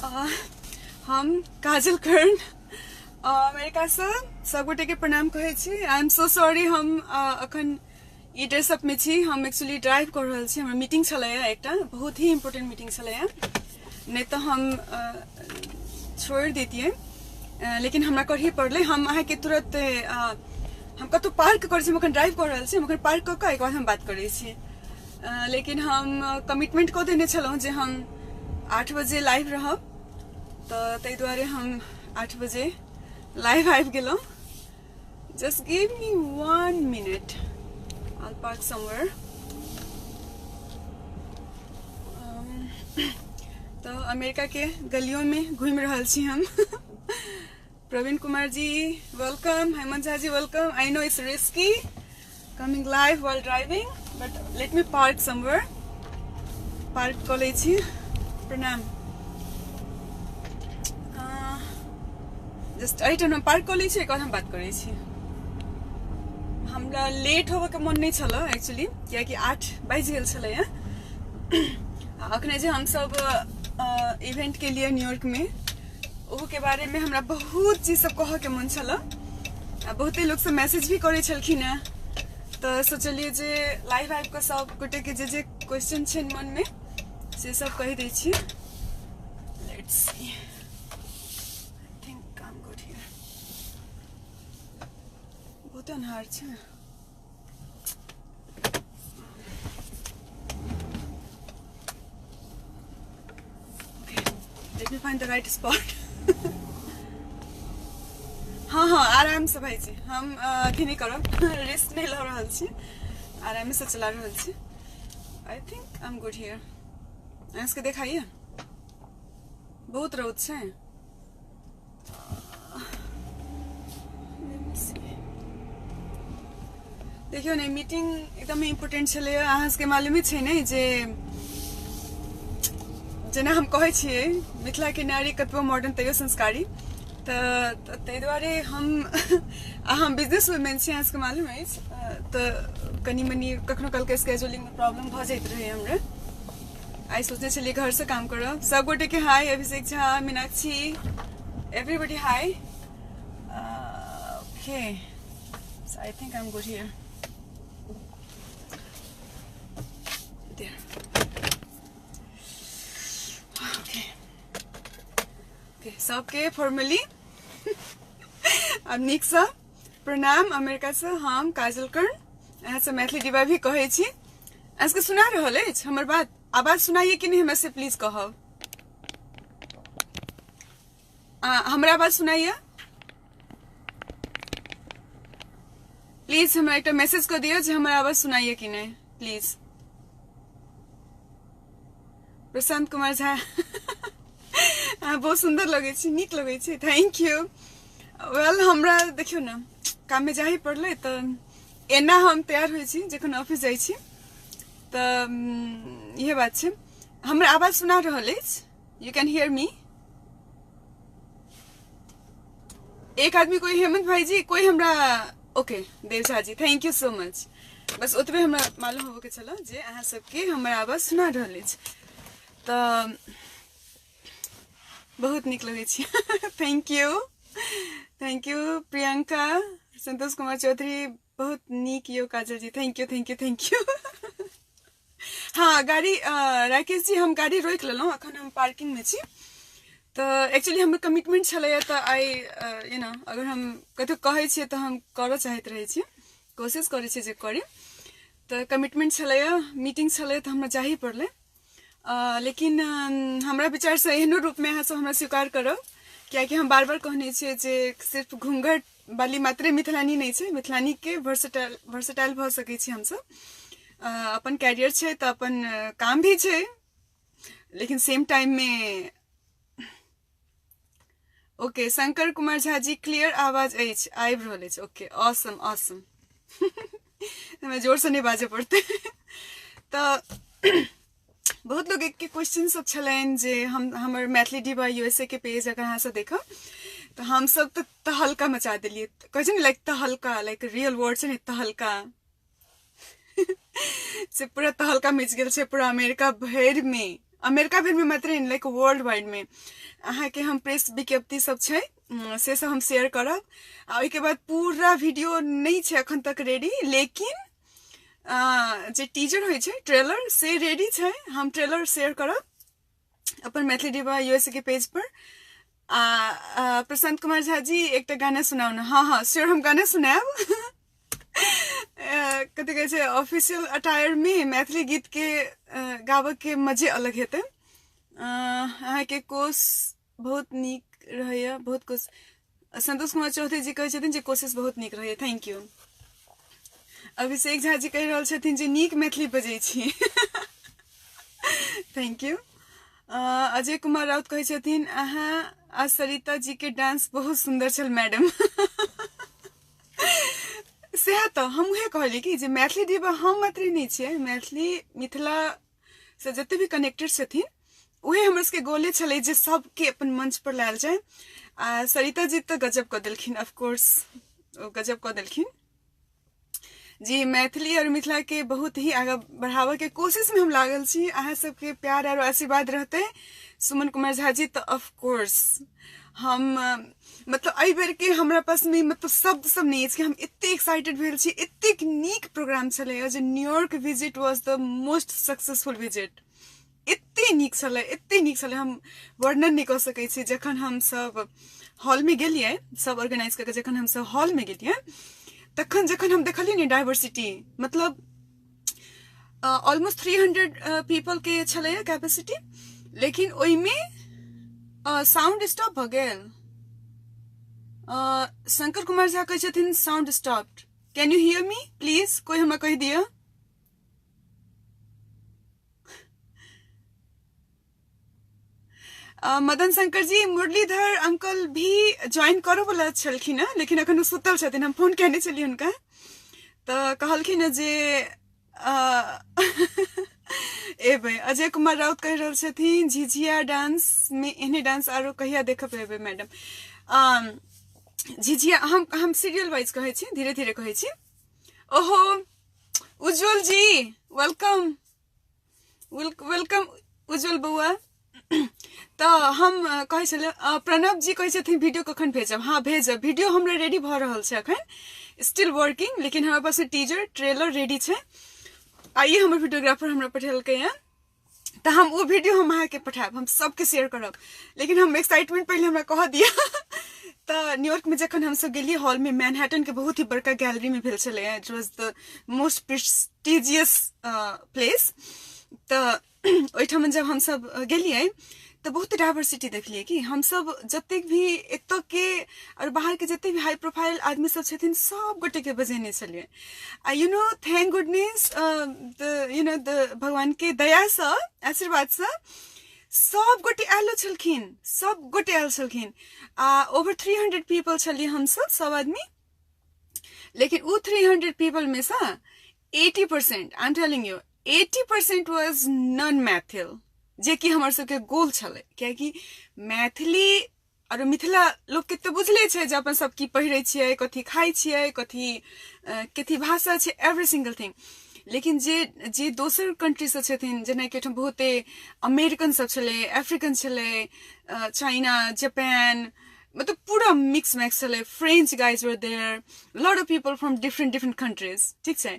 हम काजल कर्ण अमेरिकासँ सबगोटेके प्रणाम कहै छी। I am so sorry, हम अखन ई ड्रेसअप में छी। हम एक्चुअली ड्राइव कर रहल छी। हमर मीटिंग छलैया, एकटा बहुत ही इम्पोर्टेंट मीटिंग छलैया, नहि तऽ हम छोड़ि दैतियै, लेकिन हमरा करही पड़लै। हम अहाँके तुरंत, हम कतहु पार्क करै छी, हम अखन ड्राइव कऽ रहल छी, हम अखन पार्क कऽ कऽ एहिके बाद हम बात करै छी। लेकिन हम कमिटमेंट कऽ देने छलहुँ जे हम 8 बजे लाइव रहब, तऽ ताहि दुआरे हम 8 बजे लाइव आबि गेलहुँ। Just give me 1 minute, I'll park somewhere. तऽ अमेरिका के गलियों में घूमि रहल छी हम। Praveen Kumar ji welcome, Hemant Jha ji welcome. I know it's risky coming live while driving, but let me park somewhere. Park कऽ लै छी। प्रणाम। जस्ट एहिठाम हम पार्क कऽ लै छी, एकर हम बात करै छी। हमरा लेट होबऽके मन नहि छल एक्चुअली, कियाकि 8 बाजि गेल छलैए। अखने जे हमसब इवेंट के लिए न्यूयॉर्कमे, ओहोके बारेमे हमरा बहुत चीज सब कहऽके मन छल आ बहुते लोक सब मैसेज भी करै छलखिन हेँ, तऽ सोचलियै जे लाइव आबि कऽ सब गोटेके जे जे क्वेश्चन छनि मनमे से सब कहि दै छी। Let's see, I think I am good here. बहुत अन्हार छै। Let me find the right spot. हाँ हाँ, आरामसँ भाईजी, हम अथी नहि करब, रिस्क नहि लऽ रहल छी, आरामसँ चला रहल छी। I think I am good here. अहाँ सबके देखाइए, बहुत रौद छै। देखियौ ने, मीटिंग एकदम इम्पोर्टेंट छलैए। अहाँ सबके मालूमे छै ने जे जेना हम कहै छियै, मिथिलाके नारी कतबो मॉडर्न तैयो संस्कारी। तऽ ताहि दुआरे हम आ हम बिजनेस वुमेन छी, अहाँ सबके मालूम अछि, तऽ कनि मनि कखनो कालके स्केड्यूलिंगमे प्रॉब्लम भऽ जाइत रहै हमरा। आइ सोचने छलियै घरसँ काम करब। सब गोटेके hi, Abhishek Jha, Meenakshi, everybody hi. Okay, so I think I am good here. There. Okay. Okay, सबके फॉर्मली अब नीकसँ प्रणाम। अमेरिकासँ हम काजल कर्ण, अहाँसँ मैथिली डिबा भी कहै छी। अहाँ सबके सुना रहल अछि हमर बात? आवाज सुनाइए कि नहि हमरा से प्लीज कहब। हमरा आवाज सुनाइए प्लीज, हमरा एकटा मैसेज कऽ दियौ जे हमर आवाज सुनाइए कि नहि प्लीज। प्रशांत कुमार झा, अहाँ बहुत सुन्दर लगै छी, नीक लगै छी, thank you. वेल, हमरा देखियौ ने, काममे जाही पड़लै तऽ एना हम तैयार होइ छी जखन ऑफिस जाइ छी, तऽ इएह बात छै। हमर आवाज सुना रहल अछि? You can hear me? एक आदमी कोई, हेमंत भाईजी कोई हमरा, okay Dev Jha ji, thank you so much. बस ओतबे हमरा मालूम होबऽके छल जे अहाँ सबके हमर आवाज सुना रहल अछि। तऽ बहुत नीक लगै छी, thank you, thank you Priyanka. Santosh Kumar Chaudhary, बहुत नीक यौ Kajal ji, thank you, thank you, thank you. हाँ, गाड़ी, राकेश जी, हम गाड़ी रोकि लेलहुँ, अखन हम पार्किंगमे छी। तऽ एक्चुअली हमर कमिटमेंट छलैए, तऽ I you know, अगर हम कतहु कहै छियै तऽ हम करऽ चाहैत रहै छी, कोशिश करै छी जे करी। तऽ कमिटमेंट छलैए, मीटिंग छलैए, तऽ हमरा जाही पड़लै। लेकिन हमरा विचारसँ एहनो रूपमे अहाँ सब हमरा स्वीकार करब, कियाकि हम बार बार कहने छियै जे सिर्फ घूंघट वाली मात्रे मिथिलानी नहि छै, मिथिलानीके वर्सटाइल भऽ सकै छी हमसब। अपन कैरियर छै तऽ अपन काम भी छै, लेकिन सेम टाइममे। ओके शंकर कुमार झा जी, क्लियर आवाज अछि, आबि रहल अछि। ओके, ऑसम ऑसम, हमरा जोरसँ नहि बाजऽ पड़तै। तऽ बहुत लोग के क्वेश्चन सब छलनि जे हम हमर मैथिली डिबा यूएसए के पेज अगर अहाँ सब देखब तऽ हम सब तऽ तहलका मचा देलियै, कहै छै ने लाइक तहलका, लाइक रियल वर्ड छै ने तहलका, से पूरा तहलका मचि गेल छै पूरा अमेरिका भरिमे। अमेरिका भरिमे मात्रे नहि, लाइक वर्ल्ड वाइडमे। अहाँके हम प्रेस विज्ञप्ति सब छै से सब हम शेयर करब। आ ओहिके बाद पूरा वीडियो नहि छै अखन तक रेडी, लेकिन जे टीजर होइ छै, ट्रेलर, से रेडी छै। हम ट्रेलर शेयर करब अपन मैथिली डिबा यूएसए के पेज पर। आ प्रशांत कुमार झा जी, एकटा गाना सुनाउ ने। हँ हँ, श्योर, हम गाना सुनायब। कथी कहै छै, ऑफिशियल अटायर में मैथिली गीत के गाबऽ के मजे अलग हेतै। अहाँके कोश बहुत नीक रहैया, बहुत कोश। संतोष कुमार चौधरी जी कहै छथिन जे कोशिश बहुत नीक रहैया, thank U. Abhishek Jha ji कहि रहल छथिन जे नीक मैथिली बजै छी, thank U. Ajay Kumar Raut कहै छथिन अहाँ आ सरिता जी के डांस बहुत सुंदर छल मैडम। सएह तऽ हम उहे कहलियै कि जे मैथिली डिबा हम मात्र नहि छियै, मैथिली मिथिला से जते भी कनेक्टेड छथिन, उहे हमर सबके गोले छलै जे सबके अपन मंच पर लायल जाय। आ सरिता जी तऽ गजब कऽ देलखिन, ऑफकोर्स ओ गजब कऽ देलखिन जी। मैथिली और मिथिला के बहुत ही आगा बढ़ाबऽ के कोशिश में हम लागल छी। अहाँ सबके प्यार और आशीर्वाद रहते सुमन कुमार झा जी तऽ ऑफकोर्स हम मतलब एहि बेर के हमरा पास में मतलब शब्द सब नहीं अछि कि हम एते एक्साइटेड भेल छी। एतेक नीक प्रोग्राम छलै जे New York visit was the most successful visit. एते नीक छलै, एते नीक छलै, हम वर्णन नहि कऽ सकै छी। जखन हम सब हॉलमे गेलियै, सब ऑर्गेनाइज कऽ के जखन हम सब हॉलमे गेलियै, तखन जखन हम देखलियै ने डाइवर्सिटी, मतलब ऑलमोस्ट 300 पीपल के छलैया कैपेसिटी, लेकिन ओहिमे साउंड स्टॉप भऽ गेल। शंकर कुमार झा कहै छथिन sound stopped, can you hear me please? कोई हमरा कहि दिअ। मदन शंकर जी, मुरलीधर अंकल भी ज्वाइन करऽ वाला छलखिन हँ, लेकिन अखन ओ सुतल छथिन। हम फोन केने छलियै हुनका तऽ कहलखिन हँ जे एबै। अजय कुमार राउत कहि रहल छथिन झिझिया डांस में एहने डांस आरो कहिया देखऽ पेबै मैडम? झिझिया हम सीरियल वाइज कहै छी, धीरे धीरे कहै छी। ओहो उज्जवल जी, welcome welcome उज्जवल बौआ। तऽ हम कहै छलियै, प्रणव जी कहै छथिन वीडियो कखन भेजब? हँ भेजब, वीडियो हमरा रेडी भऽ रहल छै, अखन स्टिल वर्किंग, लेकिन हमरा पास टीजर ट्रेलर रेडी छै। आइए हमर वीडियोग्राफर हमरा पठेलकै हँ, तऽ हम ओ वीडियो हम अहाँके पठायब, हम सबके शेयर करब, लेकिन हम एक्साइटमेंट पहिले हमरा कह दिअ। तऽ न्यूयॉर्कमे जखन हमसब गेलियै हॉलमे, मैनहट्टनके बहुत ही बड़का गैलरीमे भेल छलै, it was the most prestigious place. तऽ ओहिठाम जब हमसब गेलियै तऽ बहुत डाइवर्सिटी देखलियै कि हमसब जतेक भी एतऽके आओर बाहरके जतेक भी हाई प्रोफाइल आदमी सब छथिन, सब गोटेके बजेने छलियै। आ you know, thank goodness, you know, the भगवानके दयासँ, आशीर्वादसँ सब गोटे आयलो छलखिन, सब गोटे आयल छलखिन। आ ओवर 300 पीपल छलियै हमसब सब आदमी, लेकिन ओ 300 पीपल में से 80%, I am telling you, 80% was non Maithil, जेकि हमर सबके गोल छलै, कियाकि मैथिली आओर मिथिला लोकके तऽ बुझले छै जे अपन सब की पहिरै छियै, कथी खाइ छियै, कथी कथी भाषा छै, एवरी सिंगल थिंग। लेकिन जे जे दोसर कंट्रीसँ छथिन, जेनाकि एहिठाम बहुते अमेरिकन सब छलै, अफ्रीकन छलै, चाइना, जापान, मतलब पूरा मिक्स मैक्स छलै, French guys were there, lot of people from different different countries, ठीक छै?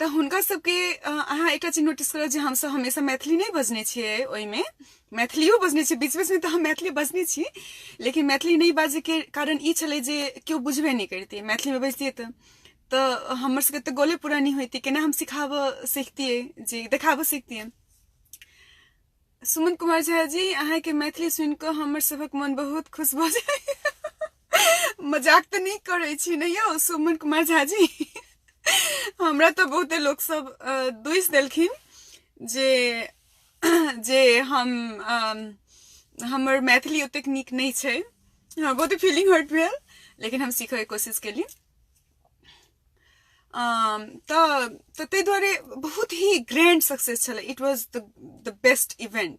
तऽ हुनका सबके अहाँ एकटा चीज नोटिस करब जे हमसब हमेशा मैथिली नहि बजने छियै, ओहिमे मैथिलियो बजने छियै, बीच बीचमे तऽ हम मैथिली बजने छी, लेकिन मैथिली नहि बाजैके कारण ई छलै जे केओ बुझबे नहि करितियै। मैथिलीमे बजतियै तऽ हमर सबके तऽ गोले पूरा नहि होइतै, केना हम सिखाबऽ सिखतियै जे देखाबऽ सिखतियै। सुमन कुमार झा जी, अहाँके मैथिली सुनि कऽ हमर सभक मन बहुत खुश भऽ जाय। मजाक तऽ नहि करै छी ने यौ सुमन कुमार झा जी? हमरा तऽ बहुते लोक सब दूसि देलखिन जे जे हम हमर मैथिली ओतेक नीक नहि छै। हमरा बहुते फीलिंग हर्ट भेल, लेकिन हम सीखयके कोशिश केली। तऽ ताहि दुआरे बहुत ही ग्रैंड सक्सेस छलै, it was the the best event.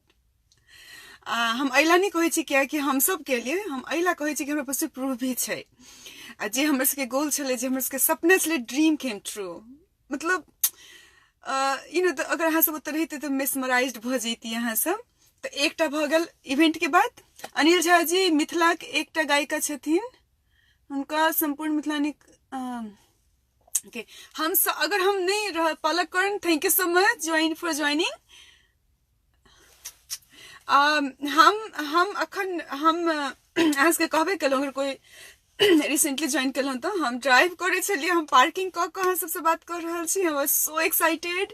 हम एहि नहि कहै छी कियाकि हमसब केलियै, हम एहि लए कहै छी कि हमरा पास प्रूफ भी छै। आ जे हमर सबके गोल छलै, जे हमर सबके सपना छलै, ड्रीम केम ट्रू। मतलब you know, अगर अहाँ सब ओतऽ रहितै तऽ मेस्मराइज्ड भऽ जैतियै अहाँ सब। तऽ एकटा भऽ गेल इवेंटके बात। अनिल झा जी मिथिलाके एकटा गायिका छथिन, हुनका सम्पूर्ण मिथिलानी ओके। हम अगर हम नहीं रह Palak Karan, thank you so much join for joining. हम अखन हम अहाँ सबके कहबे केलहुँ, अगर कोई रिसेंटली ज्वाइन केलहुँ तऽ हम ड्राइव करै छलियै, हम पार्किंग कऽ कऽ अहाँ सबसँ बात कऽ रहल छी। हम सो एक्साइटेड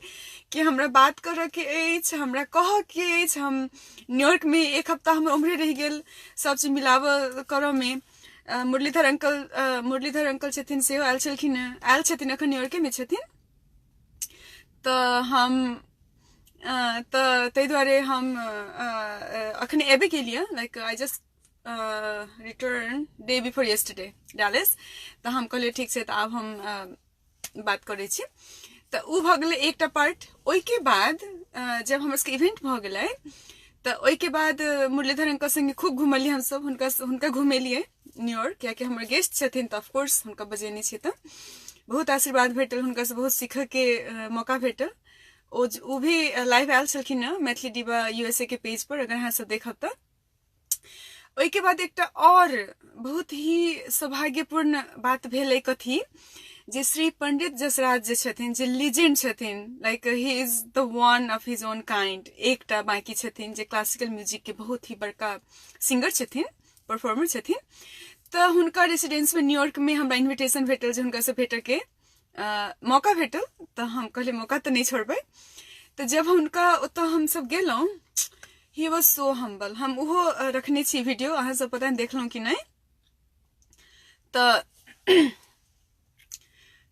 कि हमरा बात करऽके अछि, हमरा कहऽके अछि। हम न्यूयॉर्कमे एक हफ्ता हमर उम्हरे रहि गेल सब चीज मिलाबऽ करऽमे। मुरलीधर अंकल, मुरलीधर अंकल छथिन सेहो आयल छलखिन हेँ, आयल छथिन एखन न्यूयॉर्केमे छथिन। तऽ हम तऽ ताहि दुआरे हम अखन एबे केलियै, like I just return day before yesterday Dallas. तऽ हम कहलियै ठीक छै, तऽ आब हम बात करै छी। तऽ ओ भऽ गेलै एकटा पार्ट। ओहिके बाद जब हमर सबके इवेंट भऽ गेलै तऽ ओहिके बाद मुरलीधर अंकल संगे खूब घुमलियै हमसब, हुनका घुमेलियै न्यूयॉर्क, कियाकि हमर गेस्ट छथिन तऽ ऑफकोर्स हुनका बजेने छियै। तऽ बहुत आशीर्वाद भेटल हुनकासँ, बहुत सीखऽके मौका भेटल। ओ भी लाइव आयल छलखिन हँ मैथिली डिबा यूएसए के पेज पर, अगर अहाँ सब देखब तऽ। ओहिके बाद एकटा और बहुत ही सौभाग्यपूर्ण बात भेलै कथी, जे श्री पंडित जसराज जे छथिन, जे लीजेंड छथिन, like he is the one of his own kind, एकटा बाकी छथिन जे क्लासिकल म्यूजिक के बहुत ही बड़का सिंगर छथिन, परफॉर्मर छथिन। तऽ हुनका रेसिडेंस में न्यूयॉर्क में हमरा इन्विटेशन भेटल जे हुनका से भेटऽ के मौका भेटल। तऽ हम कहलियै मौका तऽ नहि छोड़बै। तऽ जब हुनका ओतऽ हमसब गेलहुँ, he was so humble. हम ओहो रखने छी वीडियो, अहाँ सब पता नहि देखलहुँ कि नहि।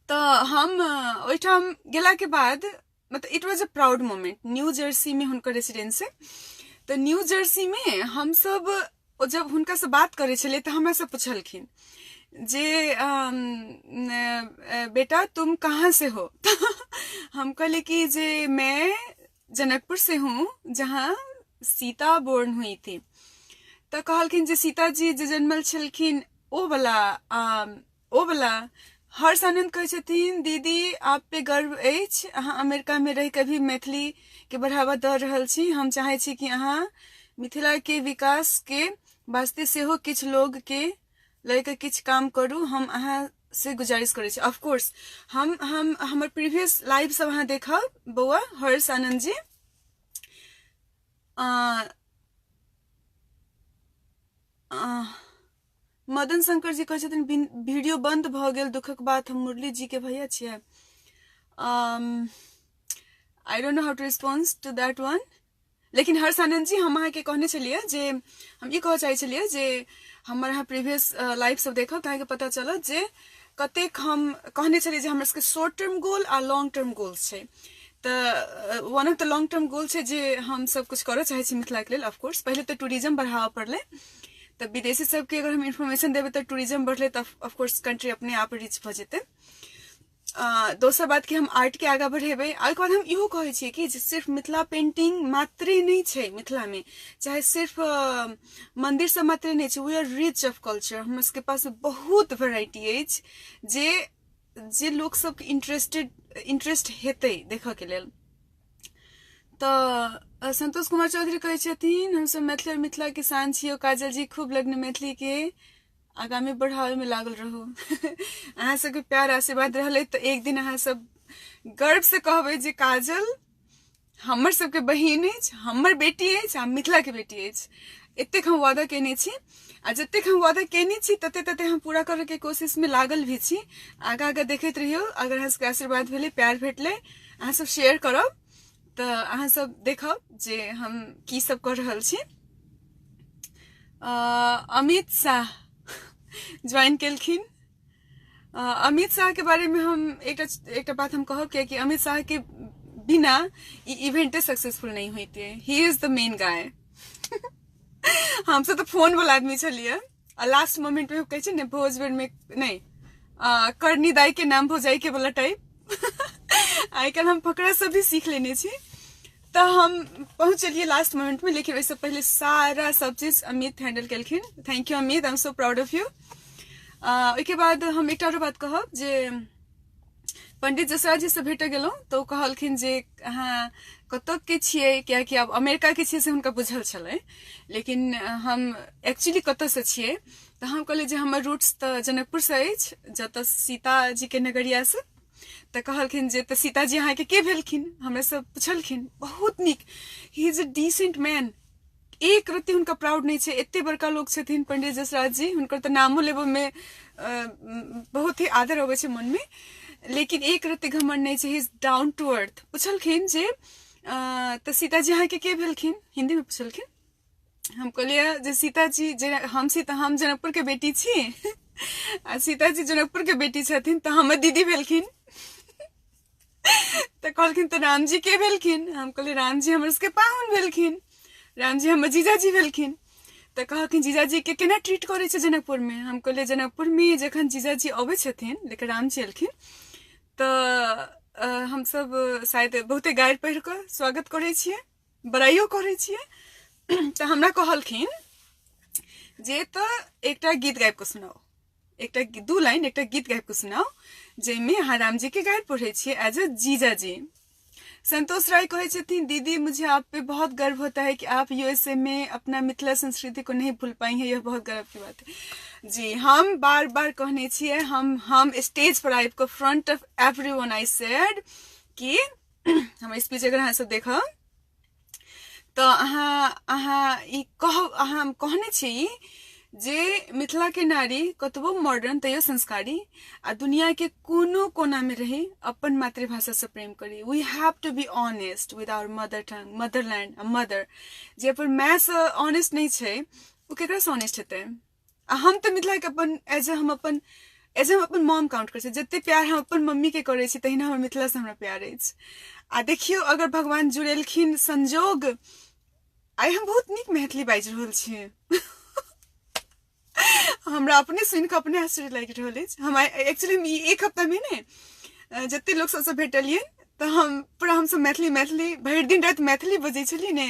तऽ हम ओहिठाम गेलाके बाद मतलब it was a proud moment. New Jersey में हुनकर रेसिडेंस है, तऽ न्यू जर्सी में हमसब जब हुनकासँ बात करै छलियै तऽ हमरासँ पुछलखिन जे बेटा तुम कहाँ से हो? हम कहलियै कि जे मैं जनकपुर से हूँ जहाँ सीता बोर्न हुई थी। तऽ कहलखिन जे सीता जी जे जन्मल छलखिन ओ वाला, ओ वाला। हर्ष आनंद कहै छथिन दीदी आप पे गर्व अछि, अहाँ अमेरिका में रहि कऽ भी मैथिली के बढ़ावा दऽ रहल छी। हम चाहै छी कि अहाँ मिथिला के विकास के वास्ते सेहो किछु लोग के लऽ कऽ किछु काम करू, हम अहाँ से गुजारिश करै छी। ऑफकोर्स हम हमर प्रीवियस लाइव सब अहाँ देखब बौआ हर्ष आनंद जी। मदन शंकर जी कहै छथिन वीडियो बंद भऽ गेल, दुखक बात, हम मुरली जी के भैया छियै। I don't know how to response to that one. लेकिन हर्ष आनंद जी हम अहाँके कहने छलियै जे हम ई कहऽ चाहै छलियै जे हमर अहाँ प्रीवियस लाइव सब देखब तऽ अहाँके पता चलत जे कतेक हम कहने छलियै जे हमर सबके शॉर्ट टर्म गोल आ लॉन्ग टर्म गोल्स छै। तऽ one of the long term goal छै जे हम सब कुछ करऽ चाहै छी मिथिलाके लेल। ऑफकोर्स पहिले तऽ टूरिज्म बढ़ाबऽ पड़लै, तऽ विदेशी सबके अगर हम इन्फॉर्मेशन देबै तऽ टूरिज्म बढ़लै तऽ ऑफकोर्स कंट्री अपने आप रिच भऽ जेतै। दोसर बात कि हम आर्टके आगाँ बढ़ेबै। आ ओहिके बाद हम इहो कहै छियै कि जे सिर्फ मिथिला पेंटिंग मात्रे नहि छै मिथिलामे, चाहे सिर्फ मन्दिर सब मात्रे नहि छै, we are rich of culture. हमर सबके पास बहुत वेराइटी अछि जे लोक सबके इंटरेस्ट हेतै देखऽके लेल। तऽ संतोष कुमार चौधरी कहै छथिन हमसब मैथिली और मिथिला के शान छियौ काजल जी, खूब लग्न मैथिली के आगामी बढ़ावे में लागल रहू। अहाँ सबके प्यार आशीर्वाद रहलै तऽ एक दिन अहाँ सब गर्व से कहबै जे काजल हमर सबके बहिन अछि, हमर बेटी अछि आ मिथिला के बेटी अछि। एतेक हम वादा केने छी आ जतेक हम वादा केने छी तते तते हम पूरा करऽ के कोशिश में लागल भी छी। आगा आगा देखैत रहियौ, अगर अहाँ सबके आशीर्वाद भेलै, प्यार भेटलै, अहाँ सब शेयर करब तऽ अहाँ सब देखब जे हम की सब कऽ रहल छी। अमित शाह ज्वाइन केलखिन। अमित शाह के बारे में हम एकटा बात हम कहब, कियाकि अमित शाह के बिना ई इवेंटे सक्सेसफुल नहीं होइते। He is the main guy. हमसब तऽ फोन वाला आदमी छलियै आ लास्ट मोमेंट में कहै छै ने भोज बेर में नहीं, करनी दाई के नाम भौजाई के वाला टाइप। आइ काल्हि हम फकरा सब भी सीख लेने छी। तऽ हम पहुँचलियै लास्ट मोमेंट में, लेकिन ओहिसँ पहिले सारा सब चीज अमित हैंडल केलखिन। Thank you Amit, I am so proud of you. ओहिके बाद हम एकटा आरो बात कहब जे पंडित जसराज जी से भेट गेलहुँ तऽ ओ कहलखिन जे अहाँ कतऽ के छियै, कियाकि आब अमेरिका के छियै से हुनका बुझल छलै, लेकिन हम एक्चुअली कतऽसँ छियै। तऽ हम कहलियै जे हमर रूट्स तऽ जनकपुरसँ अछि, जतऽ सीताजीके नगरियासँ। तऽ कहलखिन जे तऽ सीताजी अहाँके के भेलखिन, हमरासँ पुछलखिन। बहुत नीक, he is a decent man, एक रत्ती हुनका प्राउड नहि छै। एते बड़का लोक छथिन पंडित जसराज जी, हुनकर तऽ नामो लेबऽमे बहुत ही आदर अबै छै मनमे, लेकिन एक रत्ती घमंड नहि छै, he is down to earth. पुछलखिन जे तऽ सीताजी अहाँके के भेलखिन, हिन्दीमे पुछलखिन। हम कहलियै जे सीताजी जे हम सीता, हम जनकपुरके बेटी छी आ सीताजी जनकपुरके बेटी छथिन तऽ हमर दीदी भेलखिन। तऽ कहलखिन तऽ रामजी के भेलखिन, हम कहलियै रामजी हमर सबके पाहुन भेलखिन, रामजी हमर जीजाजी भेलखिन। तऽ कहलखिन जीजाजीके केना ट्रीट करै छै जनकपुरमे। हम कहलियै जनकपुरमे जखन जीजाजी अबै छथिन, लेकिन रामजी एलखिन तऽ हमसब शायद बहुते गारि पढ़ि कऽ स्वागत करै छियै, बड़ाइयो करै छियै। तऽ हमरा कहलखिन जे तऽ एकटा गीत गाबि कऽ सुनाउ, एकटा दू लाइन एकटा गीत गाबि कऽ सुनाउ जाहिमे अहाँ रामजीके गारि पढ़ै छियै एज अ जीजाजी। संतोष राय कहै छथिन दीदी मुझे आप पे बहुत गर्व होता है कि आप यूएसए में अपना मिथिला संस्कृति को नहीं भूल पाई हैं, यह बहुत गर्व की बात है। जी हम बार बार कहने छियै, हम स्टेज पर आबि कऽ front of everyone I said कि हमर स्पीच अगर अहाँ सब देखब तऽ अहाँ ई कहब, अहाँ हम कहने छी जे मिथिला के नारी कतबो मॉडर्न तैयो संस्कारी आ दुनिया के कोनो कोना में रही अपन मातृभाषा से प्रेम करी। We have to be honest with our mother tongue, motherland आ मदर। जे अपन माय से ऑनेस्ट नहीं छै ओ केकरा से ऑनेस्ट हेतै। आ हम तऽ मिथिला के अपन एज हम अपन एज हम अपन मॉम काउंट करै छी, जते प्यार हम अपन मम्मी के करै छी तहिना हमर मिथिला से हमरा प्यार अछि। आ देखियौ अगर भगवान जुड़ेलखिन संजोग, आइ हम बहुत नीक मैथिली बाजि रहल छी, हमरा अपने सुनि कऽ अपने आश्चर्य लागि रहल अछि। हम एक्चुअली हम ई एक हफ्तामे ने जते लोक सबसँ भेटलियै तऽ हम पूरा हमसब मैथिली मैथिली भरि दिन राति मैथिली बजै छलियै ने,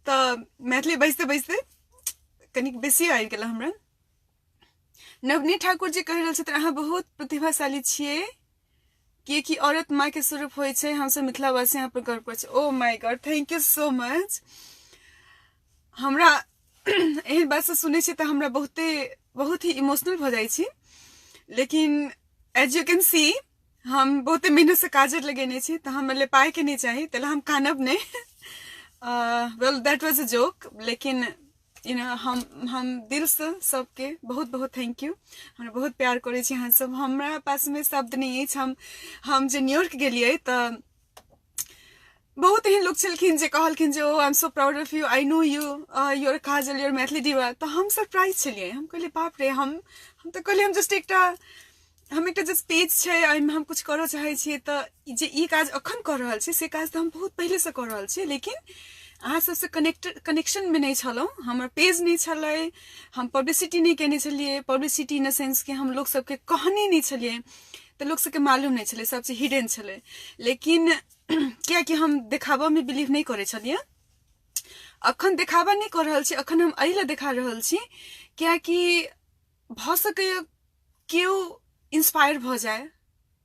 तऽ मैथिली बजिते बजिते कनिक बेसी आबि गेल हमरा। नवनीत ठाकुर जी कहि रहल छथिन अहाँ बहुत प्रतिभाशाली छियै, किएकि औरत माँ के स्वरूप होइ छै, हमसब मिथिलावासी अहाँ पर गर्व करै छी। ओ my god, thank you so much. हमरा एहन बात सब सुनै छी तऽ हमरा बहुते बहुत ही इमोशनल भऽ जाइ छी, लेकिन एज यू can see हम बहुते मेहनतसँ काजर लगेने छी तऽ हमरा लेपायके नहि चाही, ताहि लए हम कानब नहि। Well that was a joke, लेकिन you know हम दिलसँ सबके बहुत बहुत thank you. हमरा बहुत प्यार करै छी अहाँ सब, हमरा पासमे शब्द नहि अछि। हम जे न्यूयॉर्क गेलियै तऽ बहुत एहन लोक छलखिन जे कहलखिन जे ओ I am so proud of you, I know you, your Kajal, your Maithili diva. तऽ हम सरप्राइज छलियै, हम कहलियै बाप रे, हम तऽ कहलियै हम जस्ट एकटा, हम एकटा जस्ट पेज छै एहिमे हम किछु करऽ चाहै छियै, तऽ जे ई काज अखन कऽ रहल छी से काज तऽ हम बहुत पहिलेसँ कऽ रहल छी, लेकिन अहाँ सबसँ कनेक्शनमे नहि छलहुँ, हमर पेज नहि छलै, हम पब्लिसिटी नहि केने छलियै, पब्लिसिटी इन the sense कि हम लोक सबके कहने नहि छलियै, तऽ लोक सबके मालूम नहि छलै, सब चीज हिडन छलै। लेकिन कियाकि हम देखाबऽमे बिलीव नहि करै छलियै, अखन देखाबा नहि कऽ रहल छी, अखन हम एहि लए देखा रहल छी कियाकि भऽ सकैए केओ इंस्पायर भऽ जाय,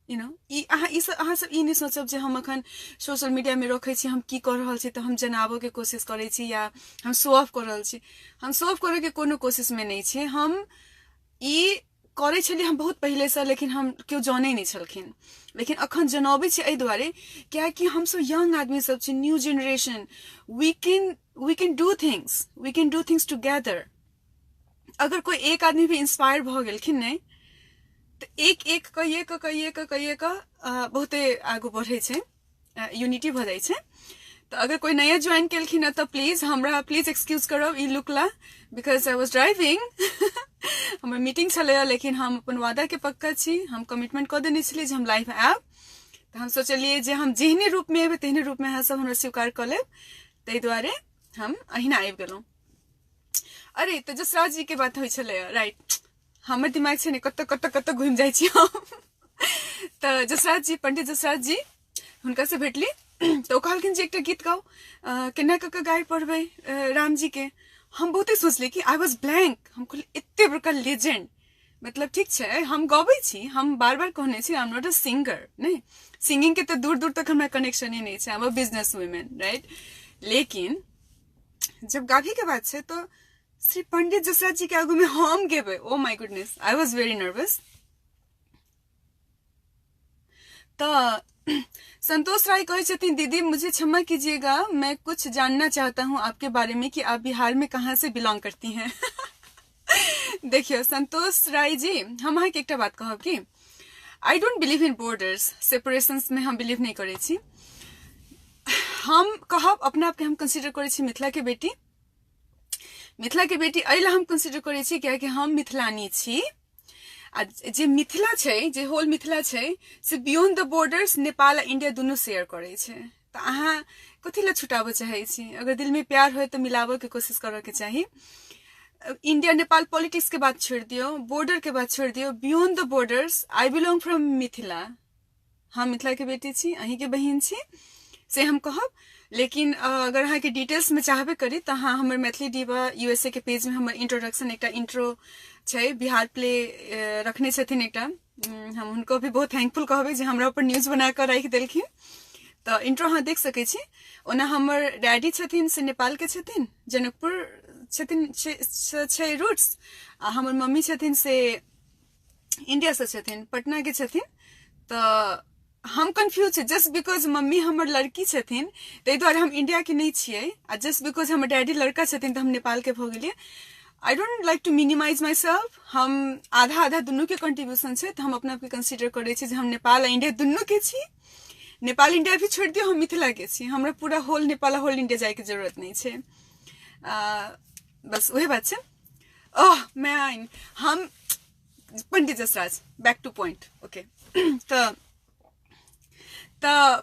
you know. ई अहाँ ई सब अहाँ सब ई नहि सोचब जे हम अखन सोशल मीडियामे रखै छी हम की कऽ रहल छी तऽ हम जनाबऽके कोशिश करै छी या हम शो ऑफ कऽ रहल छी। हम शो ऑफ करैके कोनो कोशिशमे नहि छी, हम ई करै छलियै हम बहुत पहिलेसँ, लेकिन हम केओ जनै नहि छलखिन, लेकिन अखन जनबै छी एहि दुआरे कियाकि हमसब यंग आदमी सब छी, new generation, we can do things, we can do things together. अगर कोई एक आदमी भी इंस्पायर भऽ गेलखिन ने तऽ एक एक कहिए कऽ कहिए कऽ कहिए कऽ बहुते आगू बढ़ै छै, यूनिटी भऽ जाइ छै। तऽ अगर कोई नया ज्वाइन केलखिन हँ तऽ प्लीज हमरा प्लीज एक्सक्यूज करब ई लुक ला, because I was driving, हमर मीटिंग छलैए, लेकिन हम अपन वादाके पक्का छी, हम कमिटमेंट कऽ देने छलियै जे हम लाइव आयब, तऽ हम सोचलियै जे हम जेहने रूपमे एबै तेहने रूपमे अहाँ सब हमरा स्वीकार कऽ लेब, ताहि दुआरे हम अहिना आबि गेलहुँ। अरे तऽ जसराज जी के बात होइ छलैए, राइट, हमर दिमाग छै ने कतऽ कतऽ कतऽ घुमि जाइ छी हम। तऽ जसराज जी, पंडित जसराज जी, हुनकासँ भेटली तऽ ओ कहलखिन जे एकटा गीत गाउ, केना कऽ कऽ गारि पढ़बै रामजी के। हम बहुते सोचलियै कि I was blank, हम कहलियै एते बड़का लेजेंड मतलब ठीक छै, हम गबै छी, हम बार बार कहने छी I am not a singer, नहि सिंगिंग के तऽ दूर दूर तक हमरा कनेक्शने नहि छै, I am a business women, right. लेकिन जब गाबी के बात छै तऽ श्री पंडित जसराज जी के आगू में हम गेबै, oh my goodness, I was very nervous. तऽ संतोष राय कहै छथिन दीदी मुझे क्षमा कीजिएगा, मैं कुछ जानना चाहता हूँ आपके बारे में कि आप बिहार में कहाँ से बिलोंग करती हैं। देखियौ संतोष राय जी, हम अहाँके एकटा बात कहब कि I don't believe in borders, separations में हम बिलीव नहीं करै छी। हम कहब अपना आपके हम कंसिडर करै छी मिथिला के बेटी। मिथिला के बेटी एहि लए हम कंसिडर करै छी कियाकि हम मिथिलानी छी, आ जे मिथिला छै, जे होल मिथिला छै, से बियोन्ड द बॉर्डर्स नेपाल आ इंडिया दुनू शेयर करै छै। तऽ अहाँ कथी लए छुटाबऽ चाहै छी? अगर दिलमे प्यार होय तऽ मिलाबऽके कोशिश करऽके चाही। इंडिया नेपाल पॉलिटिक्स के बात छोड़ि दियौ, बॉर्डर के बात छोड़ि दियौ, beyond the borders I belong from Mithila. हम मिथिला के बेटी छी, अहींके बहिन छी, से हम कहब। लेकिन अगर अहाँके डिटेल्समे चाहबे करी तऽ अहाँ हमर मैथिली डीवा यूएसए के पेजमे हमर इंट्रोडक्शन एकटा इंट्रो छै, बिहार प्ले रखने छथिन एकटा, हम हुनको भी बहुत थैंकफुल कहबै जे हमरा ऊपर न्यूज बना कऽ राखि देलखिन, तऽ इंट्रो अहाँ देख सकै छी। ओना हमर डैडी छथिन से नेपालके छथिन, जनकपुर छथिन छै रूट्स, आ हमर मम्मी छथिन से इंडियासँ छथिन, पटनाके छथिन। तऽ हम कन्फ्यूज छी, जस्ट because mummy हमर लड़की छथिन ताहि दुआरे हम इंडियाके नहि छियै, आ जस्ट because हमर डैडी लड़का छथिन तऽ हम नेपालके भऽ गेलियै। I don't like to minimise myself, हम आधा आधा दुनूके कंट्रीब्यूशन छै, तऽ हम अपना आपके कंसिडर करै छी जे हम नेपाल आ इंडिया दुनूके छी। नेपाल इंडिया भी छोड़ि दियौ, हम मिथिलाके छी, हमरा पूरा होल नेपाल आ होल इंडिया जाइके जरूरत नहि छै। बस उहे बात छै। ओह मैन, हम Pandit Jasraj, back to point, okay. तऽ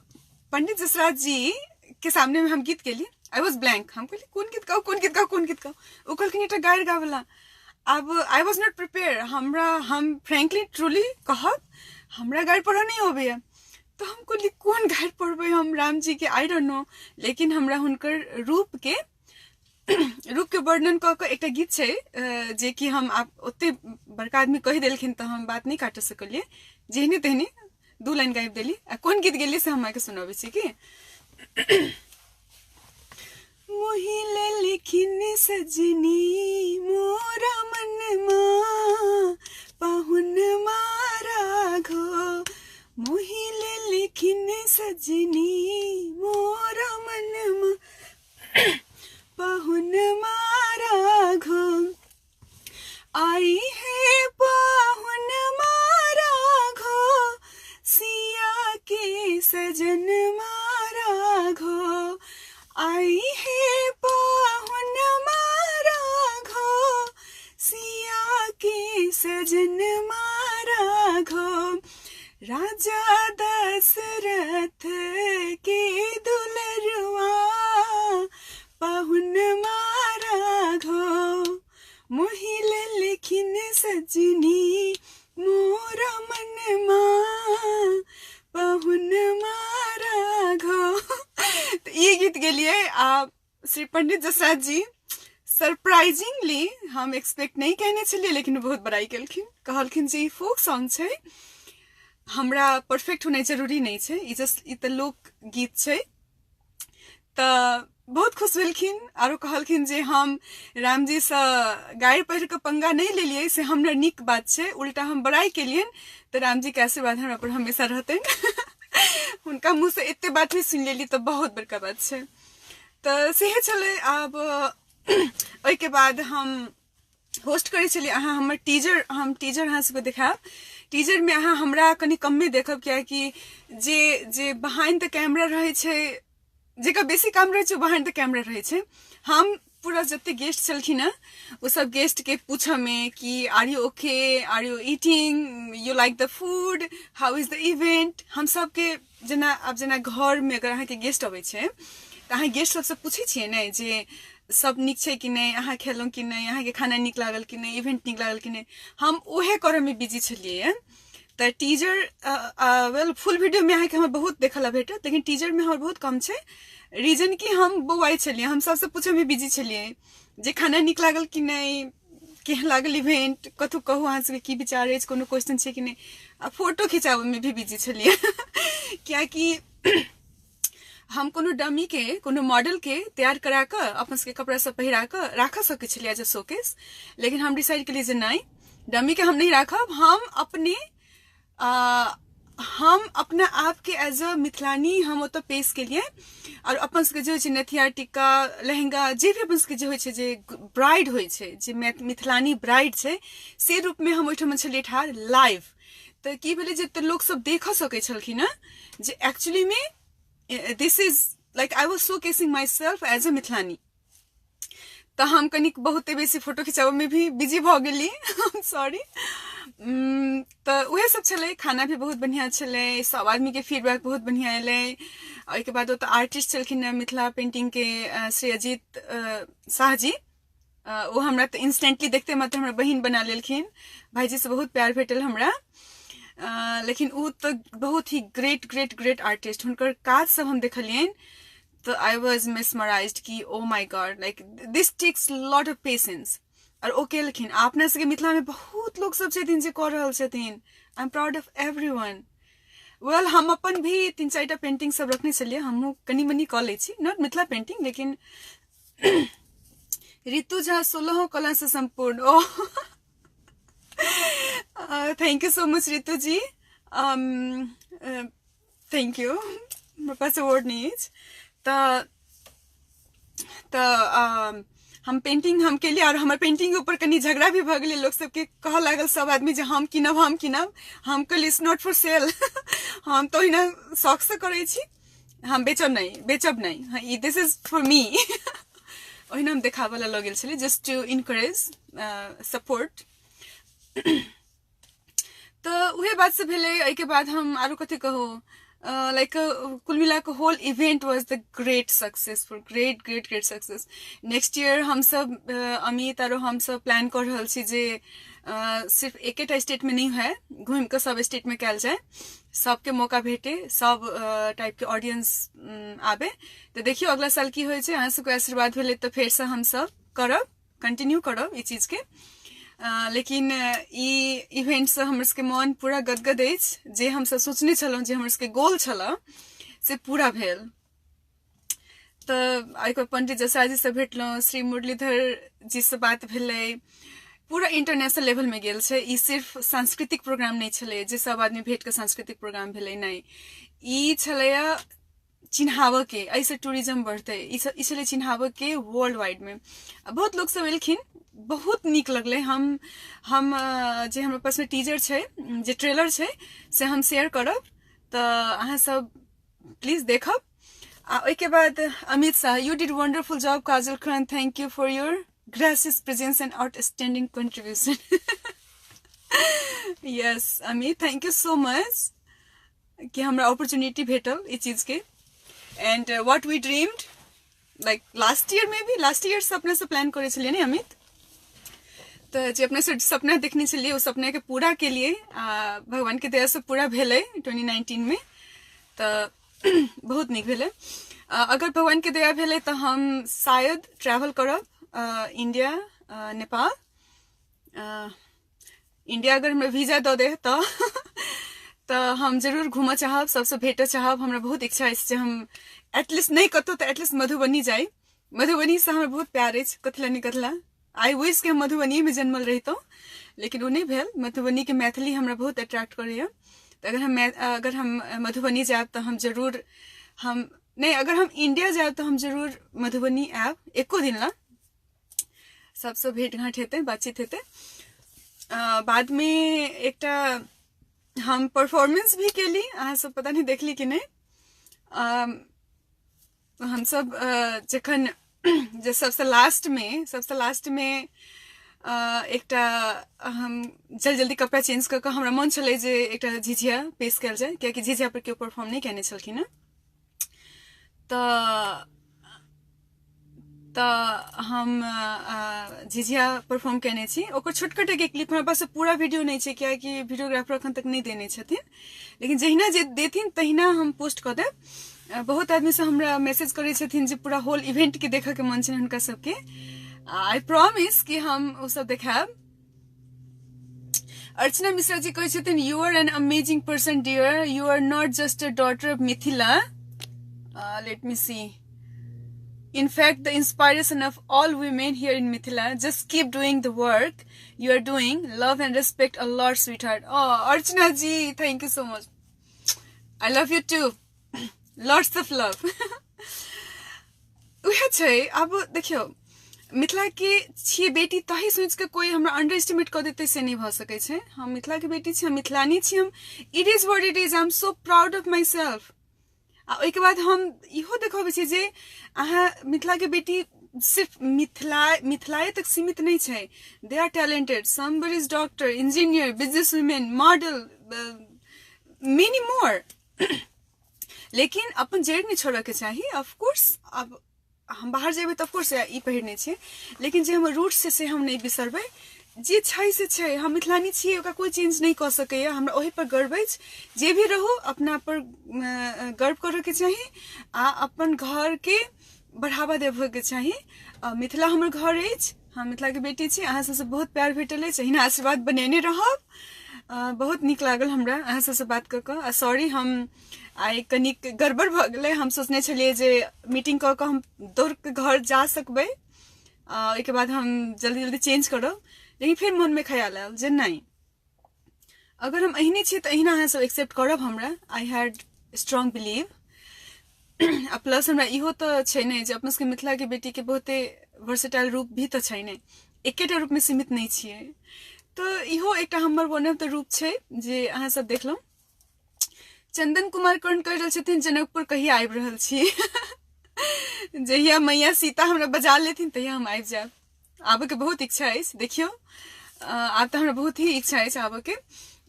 पंडित जसराज जी के सामने में हम गीत गेली, I was blank. हम कहली कोन गीत गाउ, कोन गीत गाउ, कोन गीत गाउ। ओ कहलखिन एकटा गारि गाबला। आब I was not prepare, हमरा हम फ्रेंकली ट्रूली कहब हमरा गारि पढ़ऽ नहि अबैया, तऽ हम कहली कोन गारि पढ़बै हम राम जी के, I don't know. लेकिन हमरा हुनकर रूप के वर्णन कऽ कऽ एकटा गीत छै जे कि हम आब ओते बड़का आदमी कहि देलखिन तऽ हम बात नहि काटि सकलियै, जेहने तेहने दू लाइन गाबि देली। आ कोन गीत गेलियै से हम अहाँके सुनाबै छी कि मोहि लेलखिन सजनी मोरा मनमा पाहुन मारा घो, मोहि लेलखिन सजनी मोरा मनमा पाहुन मारा घो, आई है पाहुन मारा घो, सिया के सजन मारा घो, आई है पाहुन मारा घो, सिया के सजन मारा घो, राजा दशरथ के दुलरुआ पाहुन मारा घो, मोहि लेलखिन सजनी मोरा मनमा पाहुन मारा घो। तऽ ई गीत गेलियै आ श्री पंडित जसराज जी सरप्राइजिंगली हम एक्सपेक्ट नहि केने छलियै, लेकिन बहुत बड़ाई केलखिन, कहलखिन जे ई फोक सॉन्ग छै, हमरा परफेक्ट होनाइ जरूरी नहि छै, ई जस्ट ई तऽ लोक गीत छै। तऽ बहुत खुश भेलखिन आरो कहलखिन जे हम रामजीसँ गारि पढ़ि कऽ पंगा नहि लेलियै से हमरा नीक बात छै, उल्टा हम बड़ाई केलियनि तऽ रामजीके आशीर्वाद हमरा पर हमेशा रहतनि। हुनका मुँहसँ एते बात भी सुनि लेली तऽ बहुत बड़का बात छै। तऽ सेहे छलै। आब ओहिके बाद हम होस्ट करै छलियै। अहाँ हमर टीजर, हम टीजर अहाँ सबके देखायब। टीजरमे अहाँ हमरा कनि कमे देखब, कियाकि जे जे बिहाइंड द कैमरा रहै छै, जेकर बेसी काम रहै छै ओ बिहाइंड द कैमरा रहै छै। हम पूरा जते गेस्ट छलखिन हँ ओ सब गेस्ट के पूछऽमे कि are you okay, are you eating, you like the food, how is the event, हम सबके जेना आब जेना घरमे अगर अहाँके गेस्ट अबै छै तऽ अहाँ गेस्ट सबसँ पूछै छियै ने जे सब नीक छै कि नहि, अहाँ खेलहुँ कि नहि, अहाँके खाना नीक लागल कि नहि, इवेंट नीक लागल कि नहि। हम उहे करऽमे बिजी छलियै। तऽ टीजर वेल फुल वीडियोमे अहाँके हमर बहुत देखऽ लए भेटत, लेकिन टीजरमे हमर बहुत कम छै। रीजन कि हम बौआइ छलियै, हम सबसँ पूछऽमे बिजी छलियै जे खाना नीक लागल कि नहि, केहन लागल इवेंट, कथू कहू, अहाँ सबके की विचार अछि, कोनो क्वेश्चन छै कि नहि। आ फोटो खिंचाबऽमे भी बिजी छलियै, कियाकि हम कोनो डमी के, कोनो मॉडल के तैयार करा कऽ अपन सबके कपड़ा सब पहिरा कऽ राखऽ सकै छलियै एज अ शोकेस, लेकिन हम डिसाइड केलियै जे नहि, डमी के हम नहि राखब, हम अपने हम अपना आपके एज अ मिथिलानी हम ओतऽ पेश केलियै। आओर अपन सबके जे होइ छै नथिया, टिक्का, लहंगा, जे भी अपन सबके जे होइ छै, जे ब्राइड होइ छै, जे मिथिलानी ब्राइड छै, से रूपमे हम ओहिठाम छलियै ठाढ़ लाइव। तऽ की भेलै जे तऽ लोकसब देखऽ सकै छलखिन हँ जे एक्चुअलीमे this is like I was showcasing myself as a Mithilani. तऽ हम कनिक बहुते बेसी फोटो खिंचाबऽमे भी बिजी भऽ गेली, सॉरी। तऽ उएह सब छलै। खाना भी बहुत बढ़िआँ छलै, सब आदमीके फीडबैक बहुत बढ़िआँ एलै। ओहिके बाद ओतऽ आर्टिस्ट छलखिन हँ मिथिला पेंटिंगके श्री अजीत शाह जी, ओ हमरा तऽ इंस्टेंटली देखते मात्र हमरा बहिन बना लेलखिन। भाईजीसँ बहुत प्यार भेटल हमरा, लेकिन ओ तऽ बहुत ही ग्रेट ग्रेट ग्रेट आर्टिस्ट, हुनकर काज सब हम देखलियनि तऽ I was mesmerised कि ओ my God, like this takes lot of patience, आओर ओ केलखिन। आ अपना सबके मिथिलामे बहुत लोक सब छथिन जे कऽ रहल छथिन। I am proud of every one. Well, हम अपन भी 3-4 टा पेंटिंग सब रखने छलियै, हमहूँ कनि मनि कऽ लै छी, not Mithila painting, लेकिन ऋतु झा 16 कला से सम्पूर्ण। ओ thank you so much Ritu ji, thank you, हमरा पास वर्ड नहि अछि। तऽ हम पेंटिंग हम केलियै और हमर पेंटिंग के ऊपर कनि झगड़ा भी भऽ गेलै। लोक सबके कहऽ लागल सब आदमी जे हम कीनब, हम कीनब। हम कहलियै it's not for sale, हम तऽ ओहिना शौकसँ करै छी, हम बेचब नहि, बेचब नहि, हाँ, ई दिस is for me. ओहिना हम देखाबऽ लए लऽ गेल छलियै, जस्ट टू इनकरेज सपोर्ट। तऽ उहे बात सब भेलै। एहिके बाद हम आरो कथी कहू, लाइक कुल मिला कऽ whole event was the great successful, great great great success. Next year हमसब अमित आरो हमसब प्लान कऽ रहल छी जे सिर्फ एकेटा स्टेटमे नहि होय, घुमि कऽ सब स्टेटमे कयल जाय, सबके मौका भेटे, सब टाइपके ऑडियंस आबे। तऽ देखियौ अगला साल की होइ छै। अहाँ सबके आशीर्वाद भेलै तऽ फेरसँ हमसब करब, कंटिन्यू करब ई चीजके। लेकिन ई इवेंटसँ हमर सबके मन पूरा गदगद अछि, जे हमसब सोचने छलहुँ, जे हमर सबके गोल छलऽ, से पूरा भेल। तऽ एहिके पंडित जसराज जीसँ भेटलहुँ, श्री मुरलीधर जीसँ बात भेलै, पूरा इंटरनेशनल लेवलमे गेल छै। ई सिर्फ सांस्कृतिक प्रोग्राम नहि छलै जे सब आदमी भेट कऽ सांस्कृतिक प्रोग्राम भेलै, नहि, ई छलैया चिन्हाबऽके, एहिसँ टूरिज्म बढ़तै। ई छलै चिन्हाबऽके वर्ल्ड वाइडमे। बहुत लोक सब एलखिन, बहुत नीक लगलै। हम जे हमरा पासमे टीजर छै, जे ट्रेलर छै, से हम शेयर करब, तऽ अहाँ सब प्लीज देखब। आ ओहिके बाद Amit Shah, you did wonderful job Kajal Khan, thank you for your gracious presence and outstanding contribution. Yes Amit, thank you so much कि हमरा अपॉर्चुनिटी भेटल ई चीजके। And what we dreamed like last year, may be last year से अपने से plan करै छलियै ने अमित, तऽ जे अपने से सपना देखने छलियै ओ सपनाके पूरा केलियै, आ भगवानके दयासँ पूरा भेलै 2019 मे, तऽ बहुत नीक भेलै। अगर भगवानके दया भेलै तऽ हम शायद ट्रैवल करब इंडिया, नेपाल, इंडिया अगर हमरा वीजा दऽ दे तऽ हम जरूर घूमऽ चाहब, सबसँ भेटऽ चाहब। हमरा बहुत इच्छा अछि जे हम एटलीस्ट नहि कतहु तऽ एटलीस्ट मधुबनी जाइ। मधुबनीसँ हमरा बहुत प्यार अछि, कथिला नहि कथिला। I wish कि हम मधुबनीमे जन्मल रहितहुँ, लेकिन ओ नहि भेल। मधुबनीके मैथिली हमरा बहुत अट्रैक्ट करैए, तऽ अगर हम मधुबनी जायब तऽ हम जरूर, हम नहि, अगर हम इंडिया जायब तऽ हम जरूर मधुबनी आयब एको दिन ला, सबसँ भेट घाँट हेतै, बातचीत हेतै। बादमे एकटा हम परफॉर्मेंस भी केली, अहाँ सब पता नहि देखली कि नहि। हमसब जखन जे सबसँ लास्टमे एकटा हम जल्दी जल्दी कपड़ा चेंज कऽ कऽ हमरा मन छलै जे एकटा झिझिया पेश कयल जाय, कियाकि झिझिया पर केओ परफॉर्म नहि केने छलखिन हँ। तऽ हम झिझिया परफॉर्म केने छी, ओकर छोटकट एक क्लिप, हमरा पास पूरा वीडियो नहि छै कियाकि वीडियोग्राफर अखन तक नहि देने छथिन, लेकिन जहिना जे देथिन तहिना हम पोस्ट कऽ देब। बहुत आदमी सब हमरा मैसेज करै छथिन जे पूरा होल इवेंटके देखऽके मन छनि हुनका सबके, I promise कि हम ओ सब देखायब। अर्चना मिश्रा जी कहै छथिन you are an amazing person dear, you are not just a daughter of Mithila, let me see, in fact the inspiration of all women here in Mithila, just keep doing the work you are doing, love and respect a lot sweetheart. Archana ji thank you so much, I love you too, lots of love. उएह छै। आब देखियौ मिथिला के छियै बेटी तही सोचि कऽ कोइ हमरा अंडर एस्टिमेट कऽ देतै से नहि भऽ सकै छै। हम मिथिला के बेटी छी, हम मिथिलानी छी, हम it is what it is, I am so proud of myself. आ ओहिके बाद हम इहो देखबै छी जे अहाँ मिथिला के बेटी सिर्फ मिथिलाए तक सीमित नहि छै, they are talented, somebody is doctor, engineer, business women, model, many more. लेकिन अपन जड़ि नहि छोड़ऽके चाही। ऑफकोर्स आब हम बाहर जेबै तऽ ऑफकोर्स ई पहिरने छियै, लेकिन जे हमर रूट्स छै से हम नहि बिसरबै। जे छै से छै, हम मिथिलानी छियै, ओकरा कोइ चेंज नहि कऽ सकैए, हमरा ओहिपर गर्व अछि। जे भी रहू अपना पर गर्व करऽके चाही आ अपन घरके बढ़ावा देबऽके चाही। मिथिला हमर घर अछि, हम मिथिलाके बेटी छी, अहाँ सबसँ बहुत प्यार भेटल अछि, एहिना आशीर्वाद बनेने रहब। बहुत नीक लागल हमरा अहाँ सबसँ बात कऽ कऽ। आ सॉरी हम आइ कनिक गड़बड़ भऽ गेलै, हम सोचने छलियै जे मीटिंग कऽ कऽ हम दौड़ कऽ घर जा सकबै, ओहिके बाद हम जल्दी जल्दी चेंज करब, लेकिन फेर मोनमे ख्याल आयल जे नहि, अगर हम एहने छियै तऽ एहिना अहाँ सब एक्सेप्ट करब हमरा। I had strong believe. आ प्लस हमरा इहो तऽ छै ने जे अपना सबके मिथिलाके बेटीके बहुते वर्सेटाइल रूप भी तऽ छै ने, एकेटा रूपमे सीमित नहि छियै, तऽ इहो एकटा हमर वन ऑफ the रूप छै जे अहाँ सब देखलहुँ। चंदन कुमार कर्ण कहि रहल छथिन जनकपुर कहिया आबि रहल छी? जहिया मैया सीता हमरा बजा लेथिन तहिया हम आबि जायब। आबऽके बहुत इच्छा अछि, देखियौ आब तऽ हमरा बहुत ही इच्छा अछि आबऽके।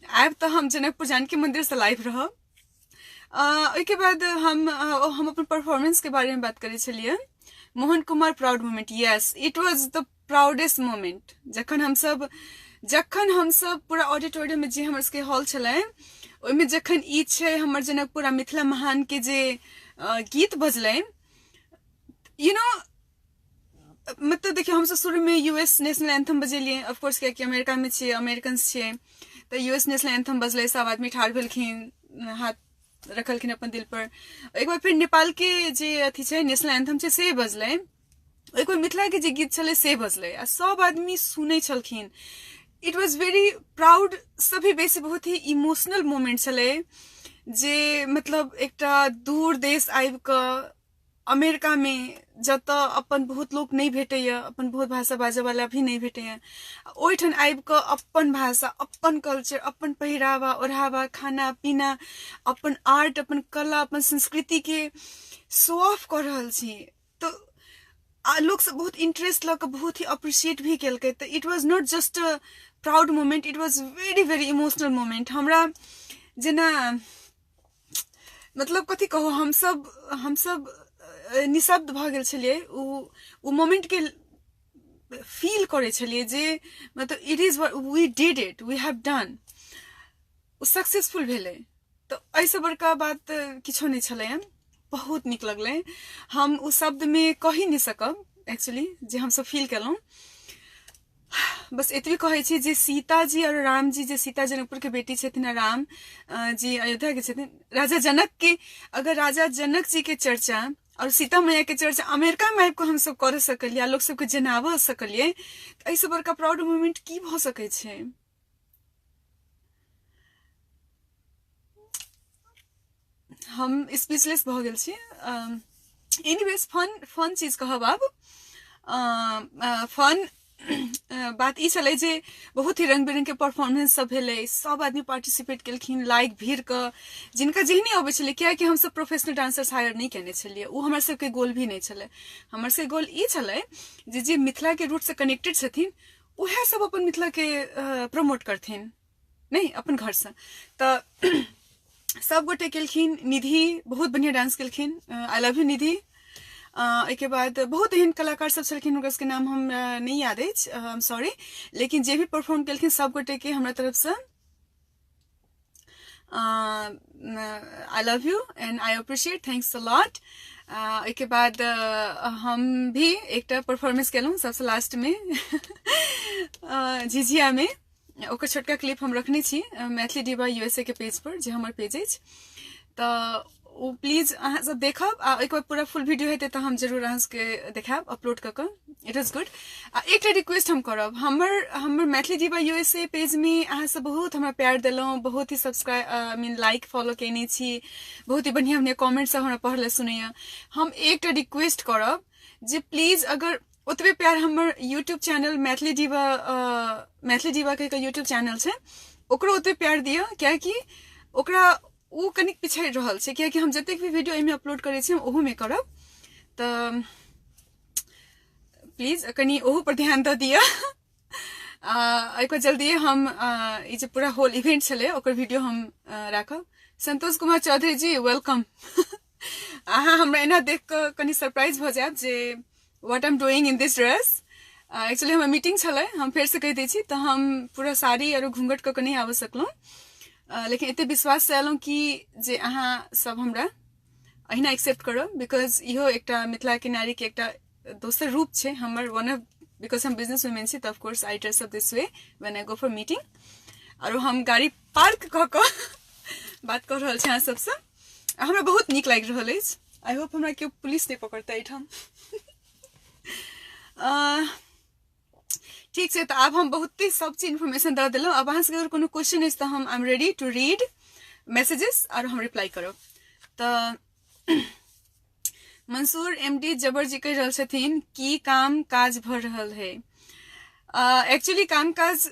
आयब तऽ हम जनकपुर जानकी मन्दिरसँ लाइव रहब। ओहिके बाद हम अपन परफॉर्मेंसके बारेमे बात करै छलियै। Mohan Kumar proud moment, yes it was the proudest moment. जखन हमसब पूरा ऑडिटोरियम में जे हमर सबके हॉल छलै ओहिमे जखन ई छै हमर जनकपुर आ मिथिला महान के जे गीत बजलै, you know मतलब देखियौ हमसब शुरूमे यूएस नेशनल एंथम बजेलियै, ऑफकोर्स कियाकि अमेरिकामे छियै, अमेरिकन्स छियै, तऽ यूएस नेशनल एंथम बजलै, सब आदमी ठाढ़ भेलखिन, हाथ रखलखिन अपन दिल पर। एक बार फेर नेपाल के जे अथी छै नेशनल एंथम छै से बजलै, एक बेर मिथिला के जे गीत छलै से बजलै आ सब आदमी सुनै छलखिन। It was very proud, सभी बेसी बहुत ही इमोशनल मोमेंट छलै जे मतलब एकटा दूर देश आबि कऽ अमेरिकामे जतऽ अपन बहुत लोक नहि भेटैए, अपन बहुत भाषा बाजऽवला भी नहि भेटैए, ओहिठाम आबि कऽ अपन भाषा, अपन कल्चर, अपन पहिरावा ओढ़ावा, खाना पीना, अपन आर्ट, अपन कला, अपन संस्कृतिके शो ऑफ कऽ रहल छी, तऽ आ लोक सब बहुत इंटरेस्ट लऽ कऽ बहुत ही अप्रिशिएट भी केलकै। तऽ it was not just a proud moment, it was very very emotional moment. हमरा जेना मतलब कथी कहू, हमसब निशब्द भऽ गेल छलियै, ओ मोमेंटके फील करै छलियै जे मतलब it is we did it, we have done, ओ सक्सेसफुल भेलै। तऽ एहिसँ बड़का बात किछो नहि छलै हँ। बहुत नीक लगलै, हम ओ शब्दमे कहि नहि सकब एक्चुअली जे हमसब फील केलहुँ। बस एतबे कहै छी जे सीताजी आओर रामजी, जे सीता जनकपुरके बेटी छथिन आ राम जी अयोध्याके छथिन, राजा जनकके, अगर राजा जनक जीके चर्चा आओर सीता मैयाके चर्चा अमेरिकामे आबि कऽ हमसब करऽ सकलियै आ लोक सबके जनाबऽ सकलियै, तऽ एहिसँ बड़का प्राउड मोमेंट की भऽ सकै छै? हम स्पीचलेस भऽ गेल छी। एनीवेज फन फन चीज कहब आब। फन बात ई छलै जे बहुत ही रंग बिरंग के परफॉर्मेंस सब भेलै, सब आदमी पार्टिसिपेट केलखिन लाइक भीड़ के, जिनका जेहने अबै छलै, कियाकि हमसब प्रोफेशनल डांसर्स हायर नहि केने छलियै, ओ हमर सबके गोल भी नहि छलै। हमर सबके गोल ई छलै जे जे मिथिला के रूट से कनेक्टेड छथिन उएह सब अपन मिथिला के प्रमोट करथिन, नहि अपन घरसँ। तऽ सब गोटे केलखिन। निधि बहुत बढ़िआँ डांस केलखिन, I love you निधि। एहिके बाद बहुत एहन कलाकार सब छलखिन, हुनकर सबके नाम हमरा नहि याद अछि, I am sorry, लेकिन जे भी परफॉर्म केलखिन सब गोटेके हमरा तरफसँ I love you and I appreciate, thanks a lot. ओहिके बाद हम भी एकटा परफॉर्मेंस केलहुँ सबसँ लास्टमे झिझियामे। ओकर छोटका क्लिप हम रखने छी मैथिली डिबा यूएसए के पेज पर, जे हमर पेज अछि, तऽ ओ प्लीज अहाँ सब देखब। आ ओहिके बाद पूरा फुल वीडियो हेतै तऽ हम जरूर अहाँ सबके देखायब अपलोड कऽ कऽ। It is good. आ एकटा रिक्वेस्ट हम करब, हमर हमर मैथिली डिबा यूएसए पेजमे अहाँ सब बहुत हमरा प्यार देलहुँ, बहुत ही subscribe, I mean like follow केने छी, बहुत ही बढ़िआँ बढ़िआँ कमेंट सब हमरा पढ़ऽ लए सुनैया। हम एकटा रिक्वेस्ट करब जे प्लीज अगर ओतबे प्यार हमर यूट्यूब चैनल मैथिली डिबा, मैथिली डिबा कहि कऽ यूट्यूब चैनल छै, ओकरो ओतबे प्यार दिअ, कियाकि ओकरा ओ कनिक पिछड़ि रहल छै, कियाकि हम जतेक भी वीडियो एहिमे अपलोड करै छी हम ओहूमे करब, तऽ प्लीज कनि ओहू पर ध्यान दऽ दिअ। एहिपर जल्दिए हम ई जे पूरा होल इवेंट छलै ओकर वीडियो हम राखब। संतोष कुमार चौधरी जी welcome. अहाँ हमरा एना देख कऽ कनि सरप्राइज भऽ जायब जे what am doing in this dress. Actually हमर मीटिंग छलै, हम फेरसँ कहि दै छी, तऽ हम पूरा साड़ी आरो घूँघट कऽ कऽ नहि आबि सकलहुँ, लेकिन एते विश्वाससँ एलहुँ कि जे अहाँ सब हमरा अहिना एक्सेप्ट करब, because इहो एकटा मिथिलाके नारीके एकटा दोसर रूप छै हमर, वन ऑफ, because हम बिजनेस वुमेन छी, तऽ of course I dress up this way when I go for meeting. आरो हम गाड़ी पार्क कऽ कऽ बात कऽ रहल छी अहाँ सबसँ, हमरा बहुत नीक लागि रहल अछि। I hope हमरा केओ पुलिस नहि पकड़तै एहिठाम। ठीक छै, तऽ आब हम बहुते सब चीज इन्फॉर्मेशन दऽ देलहुँ। आब अहाँ सबके अगर कोनो क्वेश्चन अछि तऽ हम I am ready to read messages आओर हम रिप्लाई करब। तऽ मंसूर एम डी जबर जी कहि रहल छथिन की काम काज भऽ रहल है। एक्चुअली काम काज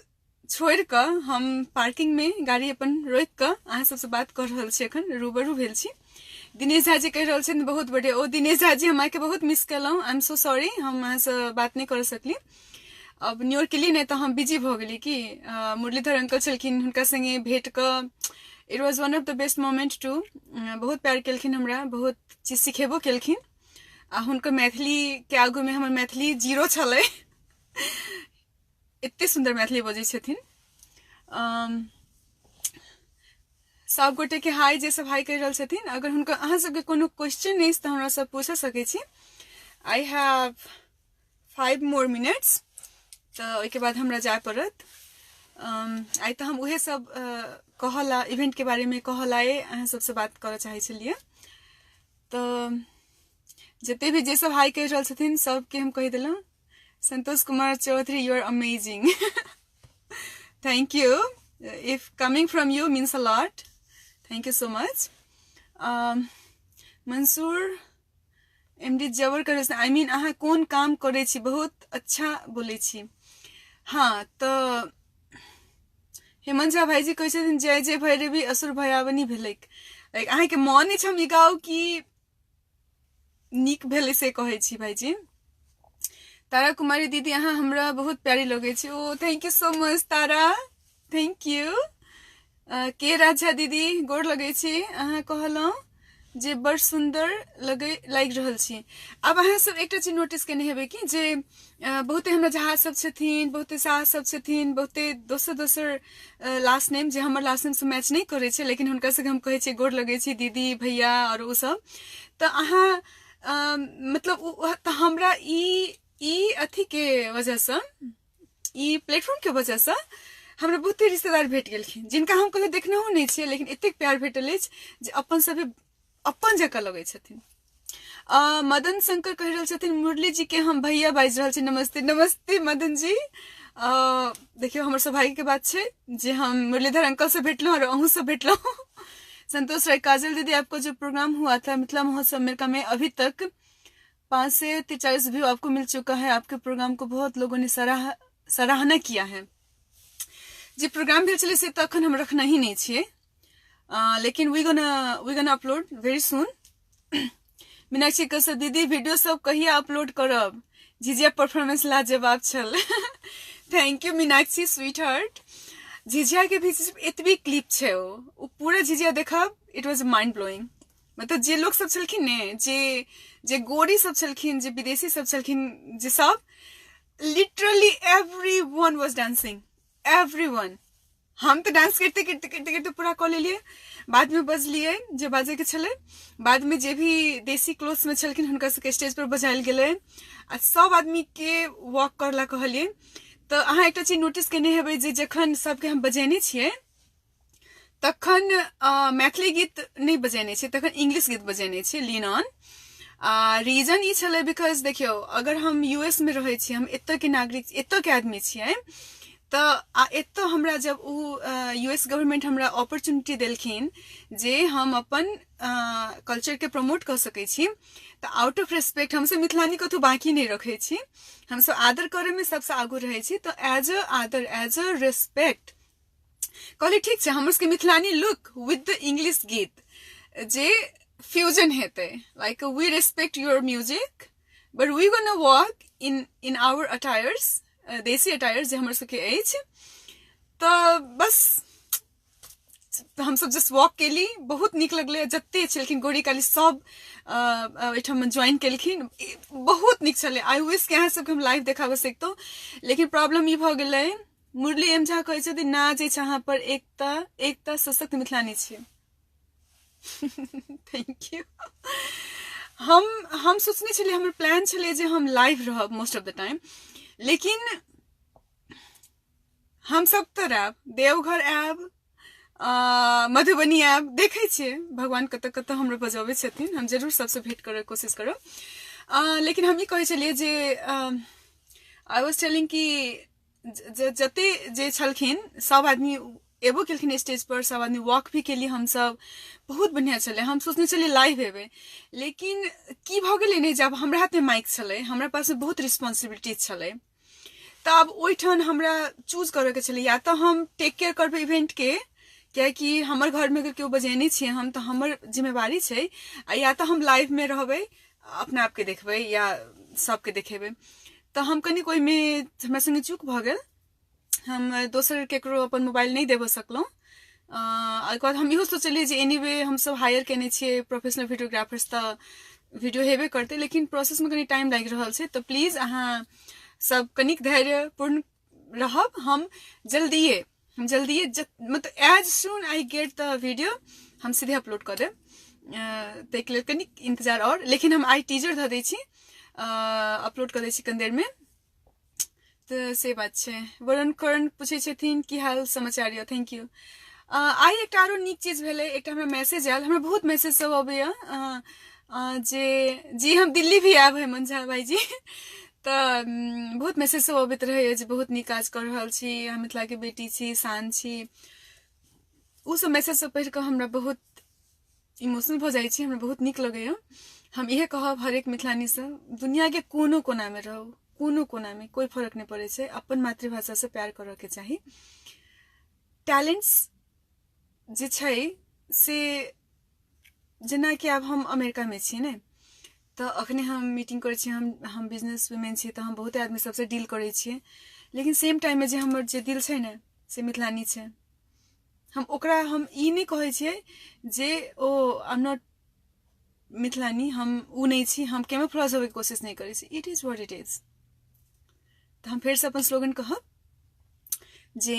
छोड़ि कऽ हम पार्किंगमे गाड़ी अपन रोकि कऽ अहाँ सबसँ बात कऽ रहल छी, एखन रूबरू भेल छी। दिनेश झा जी कहि रहल छथिन बहुत बढ़िया। ओ दिनेश झा जी, हम अहाँके बहुत मिस केलहुँ, I am so sorry, हम अहाँसँ बात नहि कऽ सकली। अब न्यूयॉर्क केलियै नहि तऽ हम बिजी भऽ गेली कि मुरलीधर अंकल छलखिन, हुनका सङ्गे भेट कऽ it was one of the best moment too. बहुत प्यार केलखिन हमरा, बहुत चीज सिखेबो केलखिन, आ हुनकर मैथिलीके आगूमे हमर मैथिली जीरो छलै, एते सुन्दर मैथिली बजै छथिन। सब गोटे के हाय जे सब हाय कहि रहल छथिन। अगर हुनका अहाँ सबके कोनो क्वेश्चन अछि तऽ हमरा सब पूछ सकै छी। I have 5 more minutes, तऽ ओहिके बाद हमरा जाय पड़त। आइ तऽ हम उहे सब कहला इवेंट के बारे में कहला अहाँ सबसँ बात करऽ चाहै छलियै। तऽ जते भी जे सब हाय कहि रहल छथिन सबके हम कहि देलहुँ। Santosh Kumar Chaudhary, you are amazing, thank you, if coming from you means a lot, thank you so much. Mansoor M D जबर करै, I mean अहाँ कोन काम करै छी, बहुत अच्छा बोलै छी। हाँ, तऽ हेमंत झा भाईजी कहै छथिन जय जय भैरवी असुर भयावनी भेलैक। लाइक अहाँके मन अछि हम ई गाउ कि नीक भेलै से कहै छी भाईजी। तारा कुमारी दीदी, अहाँ हमरा बहुत प्यारी लगै छी। ओ thank you so much Tara, thank you. के राजा दीदी गोर लगै छी, अहाँ कहलहुँ जे बड़ सुन्दर लगै लागि रहल छी। आब अहाँ सब एकटा चीज नोटिस केने हेबै कि जे बहुते हमरा झा सब छथिन, बहुते साह सब छथिन, बहुते दोसर दोसर लास्ट नेम जे हमर लास्ट नेमसँ मैच नहि करै छै, लेकिन हुनका सबके हम कहै छियै गोर लगै छी दीदी भैया आओर ओ सब। तऽ अहाँ मतलब तऽ हमरा ई अथीके वजहसँ, ई प्लेटफॉर्मके वजहसँ हमरा बहुते रिश्तेदार भेट गेलखिन जिनका हम कहियो देखनहुँ नहि छियै, लेकिन एतेक प्यार भेटल अछि जे अपन सभे अपन जकाँ लगै छथिन। मदन शंकर कहि रहल छथिन मुरली जी के हम भैया बाजि रहल छी, नमस्ते। नमस्ते मदन जी। देखियौ हमर सौभाग्य के बात छै जे हम मुरलीधर अंकल से भेटलहुँ और अहूँ से भेटलहुँ। संतोष राय काजल दीदी, आपको जो प्रोग्राम हुआ था मिथिला महोत्सव अमेरिका में, अभी तक 543 व्यू आपको मिल चुका है, आपके प्रोग्राम को बहुत लोगों ने सराहना किया है। जे प्रोग्राम भेल छलै से तऽ अखन हम रखने ही नहि छियै, लेकिन we gonna upload very soon. Meenakshi Kashyap दीदी, वीडियो सब कहिया अपलोड करब? झिझिया परफॉर्मेंस लाजवाब छल। Thank you Meenakshi sweet heart. झिझिया के भी सिर्फ एतबी क्लिप छै, ओ पूरा झिझिया देखब, it was mind blowing. मतलब जे लोक सब छलखिन ने, जे गोरी सब छलखिन, जे विदेशी सब छलखिन, जे सब literally every one was dancing, every one. हम तऽ डांस करिते करिते करिते करिते पूरा कऽ लेलियै। बादमे बजलियै जे बाजैके छलै। बादमे जे भी देसी क्लोथ्समे छलखिन हुनका सबके स्टेज पर बजायल गेलै आ सब आदमीके वॉक करला कहलियै। तऽ अहाँ एकटा चीज नोटिस केने हेबै जे जखन सबके हम बजेने छियै तखन मैथिली गीत नहि बजेने छियै, तखन इंग्लिश गीत बजेने छियै, लीन ऑन। आ रीजन ई छलै because देखियौ, अगर हम यूएस में रहै छी, हम एतऽ के नागरिक, एतऽ के आदमी छियै, तऽ आ एतऽ हमरा जब ओ यूएस गवर्नमेंट हमरा अपॉर्चुनिटी देलखिन जे हम अपन कल्चर के प्रमोट कऽ सकै छी, तऽ आउट ऑफ रेस्पेक्ट हमसब मिथिलानी कतहु बाँकी नहि रखै छी, हमसब आदर करैमे सबसँ आगू रहै छी। तऽ एज अ आदर, एज अ रेस्पेक्ट कहली ठीक छै, हमर सबके मिथिलानी लुक विद the English गीत जे फ्यूजन हेतै, like we respect your music but we gonna walk in in our attires, desi attires जे हमर सबके अछि। तऽ बस हमसब जस्ट वॉक केली, बहुत नीक लगलै। जते छलखिन गोरी काली सब एहिठाम ज्वाइन केलखिन, बहुत नीक छलै। I wish कि अहाँ सबके हम लाइव देखाबऽ सकितहुँ, लेकिन प्रॉब्लम ई भऽ गेलै। मुरली एम झा कहै छथिन नाच अछि अहाँ पर, एकता एकता सशक्त मिथिलानी छियै। Thank you. हम सोचने छलियै, हमर प्लान छलै जे हम लाइव रहब मोस्ट ऑफ the time, लेकिन हम सब तऽ आयब, देवघर आयब, मधुबनी आयब, देखै छियै भगवान कतऽ कतऽ हमरा बजबै छथिन, हम जरूर सबसँ भेंट करैके कोशिश करब। लेकिन हम ई कहै छलियै जे I was telling कि जते जे छलखिन सब आदमी एबो केलखिन स्टेज पर, सब आदमी वॉक भी केली हमसब, बहुत बढ़िआँ छलै। हम सोचने छलियै लाइव हेबै, लेकिन की भऽ गेलै ने, जब हमरा हाथमे माइक छलै, हमरा पासमे बहुत रिस्पॉन्सिबिलिटीज छलै, तऽ आब ओहिठाम हमरा चूज करऽके छलै, या तऽ हम टेक केयर करबै इवेंटके, कियाकि हमर घरमे अगर केओ बजेने छियै हम तऽ हमर जिम्मेवारी छै, आ या तऽ हम लाइवमे रहबै, अपना आपके देखबै या सबके देखेबै। तऽ हम कनिक ओहिमे हमरा सङ्गे चूक भऽ गेल, हम दोसर केकरो अपन मोबाइल नहि देबऽ सकलहुँ। ओहिके बाद हम इहो सोचलियै जे एनीवे हमसब हायर केने छियै प्रोफेशनल वीडियोग्राफर्स, तऽ वीडियो हेबे करतै, लेकिन प्रोसेसमे कनि टाइम लागि रहल छै, तऽ प्लीज अहाँ सब कनिक धैर्यपूर्ण रहब। हम जल्दिए मतलब as soon I get the video हम सीधे अपलोड कऽ देब, ताहिके लेल कनिक इंतजार आओर। लेकिन हम आइ टीजर धऽ दै छी, अपलोड कऽ दै छी कनि देरमे। तऽ से बात छै। वरुण करण पूछै छथिन की हाल समाचार यऽ, thank you. आइ एकटा आरो नीक चीज भेलै, एकटा हमरा मैसेज आयल, हमरा बहुत मैसेज सब अबैए जे जी हम दिल्ली भी आयब हेमंत झा भाईजी, तऽ बहुत मैसेज सब अबैत रहैए जे बहुत नीक काज कऽ रहल छी, हम मिथिलाके बेटी छी, शान छी। ओ सब मैसेज सब पढ़ि कऽ हमरा बहुत इमोशनल भऽ जाइ छी, हमरा बहुत नीक लगैए। हम इहे कहब हरेक मिथिलानीसँ, दुनियाके कोनो कोनामे रहू, कोनो कोनामे, कोइ फरक नहि पड़ै छै, अपन मातृभाषासँ प्यार करऽके चाही। टैलेंट्स जे छै से जेनाकि आब हम अमेरिकामे छी ने, तऽ अखने हम मीटिंग करै छी, हम बिजनेस वुमेन छी, तऽ हम बहुते आदमी सबसँ डील करै छियै, लेकिन सेम टाइममे जे हमर जे दिल छै ने से मिथिलानी छै। हम ओकरा हम ई नहि कहै छियै जे ओ I am not मिथिलानी, हम ओ नहि छी, हम कैमोफ्लॉज होबैके कोशिश नहि करै छी, it is what it is. तऽ हम फेरसँ अपन स्लोगन कहब जे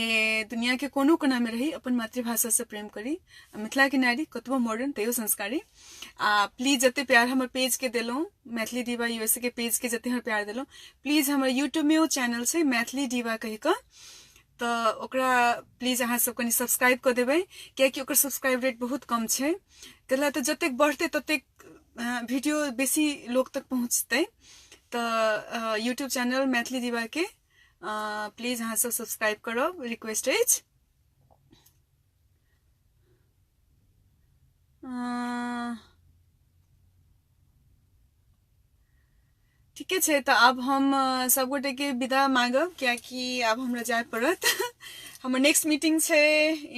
दुनियाके कोनो कोनामे रही अपन मातृभाषासँ प्रेम करी, आ मिथिलाके नारी कतबो मॉडर्न तैयो संस्कारी। आ प्लीज जते प्यार हमर पेजके देलहुँ, मैथिली डीवा यूएसए के पेजके जते हमर प्यार देलहुँ, प्लीज हमर यूट्यूबमे ओ चैनल छै मैथिली डीवा कहि कऽ, तऽ ओकरा प्लीज अहाँ सब कनि सब्सक्राइब कऽ देबै, कियाकि ओकर सब्सक्राइब रेट बहुत कम छै, ताहि तऽ जतेक बढ़तै ततेक वीडियो बेसी लोक तक पहुँचतै। तऽ यूट्यूब चैनल मैथिली दीवाके प्लीज अहाँ सब सब्सक्राइब करब, रिक्वेस्ट अछि। ठीके छै, तऽ आब हम सबगोटेके विदा मांगब, कियाकि आब हमरा जाय पड़त, हमर नेक्स्ट मीटिंग छै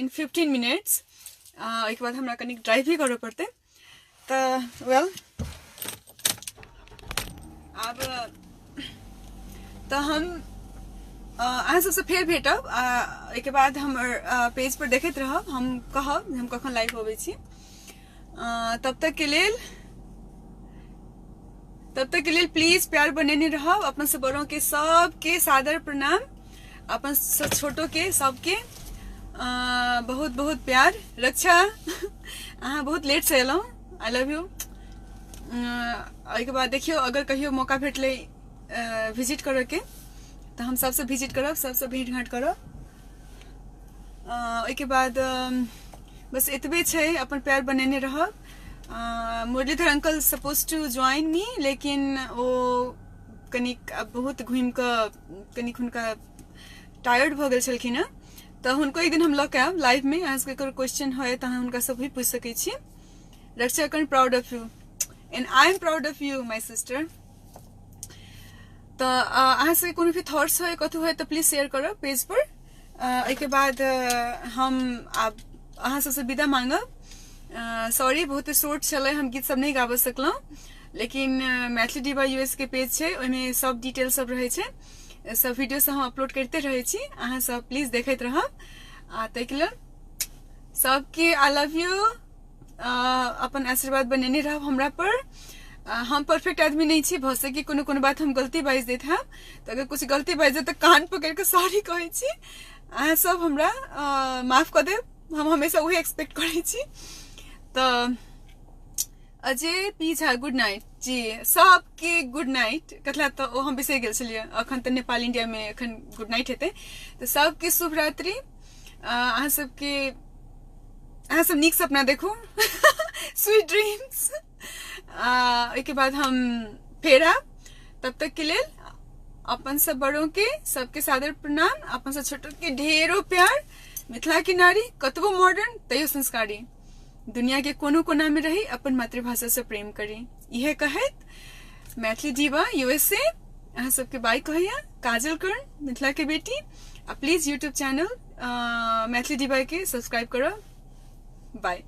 इन 15 मिनट्स, ओहिके बाद हमरा कनिक ड्राइव भी करऽ पड़तै। तऽ वेल आब तऽ हम अहाँ सबसँ फेर भेटब, ओहिके बाद हमर पेज पर देखैत रहब, हम कहब हम कखन लाइव अबै छी। तब तक के लेल प्लीज प्यार बनेने रहब। अपन से बड़ों के सबके सादर प्रणाम, अपन से छोटो के सबके। बहुत बहुत प्यार। रक्षा, अहाँ बहुत लेट से एलहुँ, I love you. ओहिके बाद देखियौ, अगर कहियो मौका भेटलै विजिट करऽके तऽ हम सबसँ विजिट करब, सबसँ भेंट घाँट करब। ओहिके बाद बस एतबे छै, अपन प्यार बनेने रहब। Murlidhar uncle suppose to join me, लेकिन ओ कनिक आब बहुत घुमि कऽ कनिक हुनका टायर्ड भऽ गेल छलखिन हेँ, तऽ हुनको एक दिन हम लऽ कऽ आयब लाइवमे। अहाँ सबके कोनो क्वेश्चन होय तऽ अहाँ हुनकासँ भी पूछि सकै छी। Raksha Karn, proud of you and I am proud of you my sister. तऽ अहाँ सबके कोनो भी थॉट्स होय, कथू होय, तऽ प्लीज शेयर करब पेज पर। एहिके बाद हम आब अहाँ सबसँ विदा मांगब। सॉरी, बहुत शॉर्ट छलै, हम गीत सब नहि गाबऽ सकलहुँ, लेकिन मैथिली डिवा यूएस के पेज छै, ओहिमे सब डिटेल सब रहै छै, सब वीडियो सब हम अपलोड करिते रहै छी, अहाँ सब प्लीज देखैत रहब। आ ताहिके लेल सबके I love you. अपन आशीर्वाद बनेने रहब हमरा पर। हम परफेक्ट आदमी नहीं छी, भऽ सके कोनो कोनो बात हम गलती बाजि दैत हैब, तऽ अगर कुछ गलती बाजि देब तऽ कान पकड़ि कऽ सॉरी कहै छी, अहाँ सब हमरा माफ कऽ देब, हम हमेशा वही एक्सपेक्ट करै छी। तऽ अजय पी झा गुड नाइट जी, सबके गुड नाइट। कथला तऽ ओ हम बिसरि गेल छलियै, अखन तऽ नेपाल इंडिया में अखन गुड नाइट हेतै, तऽ सबके शुभ रात्रि। अहाँ सबके, अहाँ सब नीक सपना देखू, स्वीट ड्रीम्स। ओहिके बाद हम फेर आयब, तब तक के लेल अपन सब बड़ों के सबके सादर प्रणाम, अपन सब छोटों के ढेरों प्यार। मिथिला के नारी कतबो मॉडर्न तैयो संस्कारी, दुनिया के कोनो कोना में रही अपन मातृभाषा से प्रेम करी, इहे कहैत मैथिली डीवा यूएसए अहाँ सबके बाय कहैया। काजल कर्ण, मिथिला के बेटी। आ please YouTube channel Maithili diva के सब्सक्राइब करो। बाय।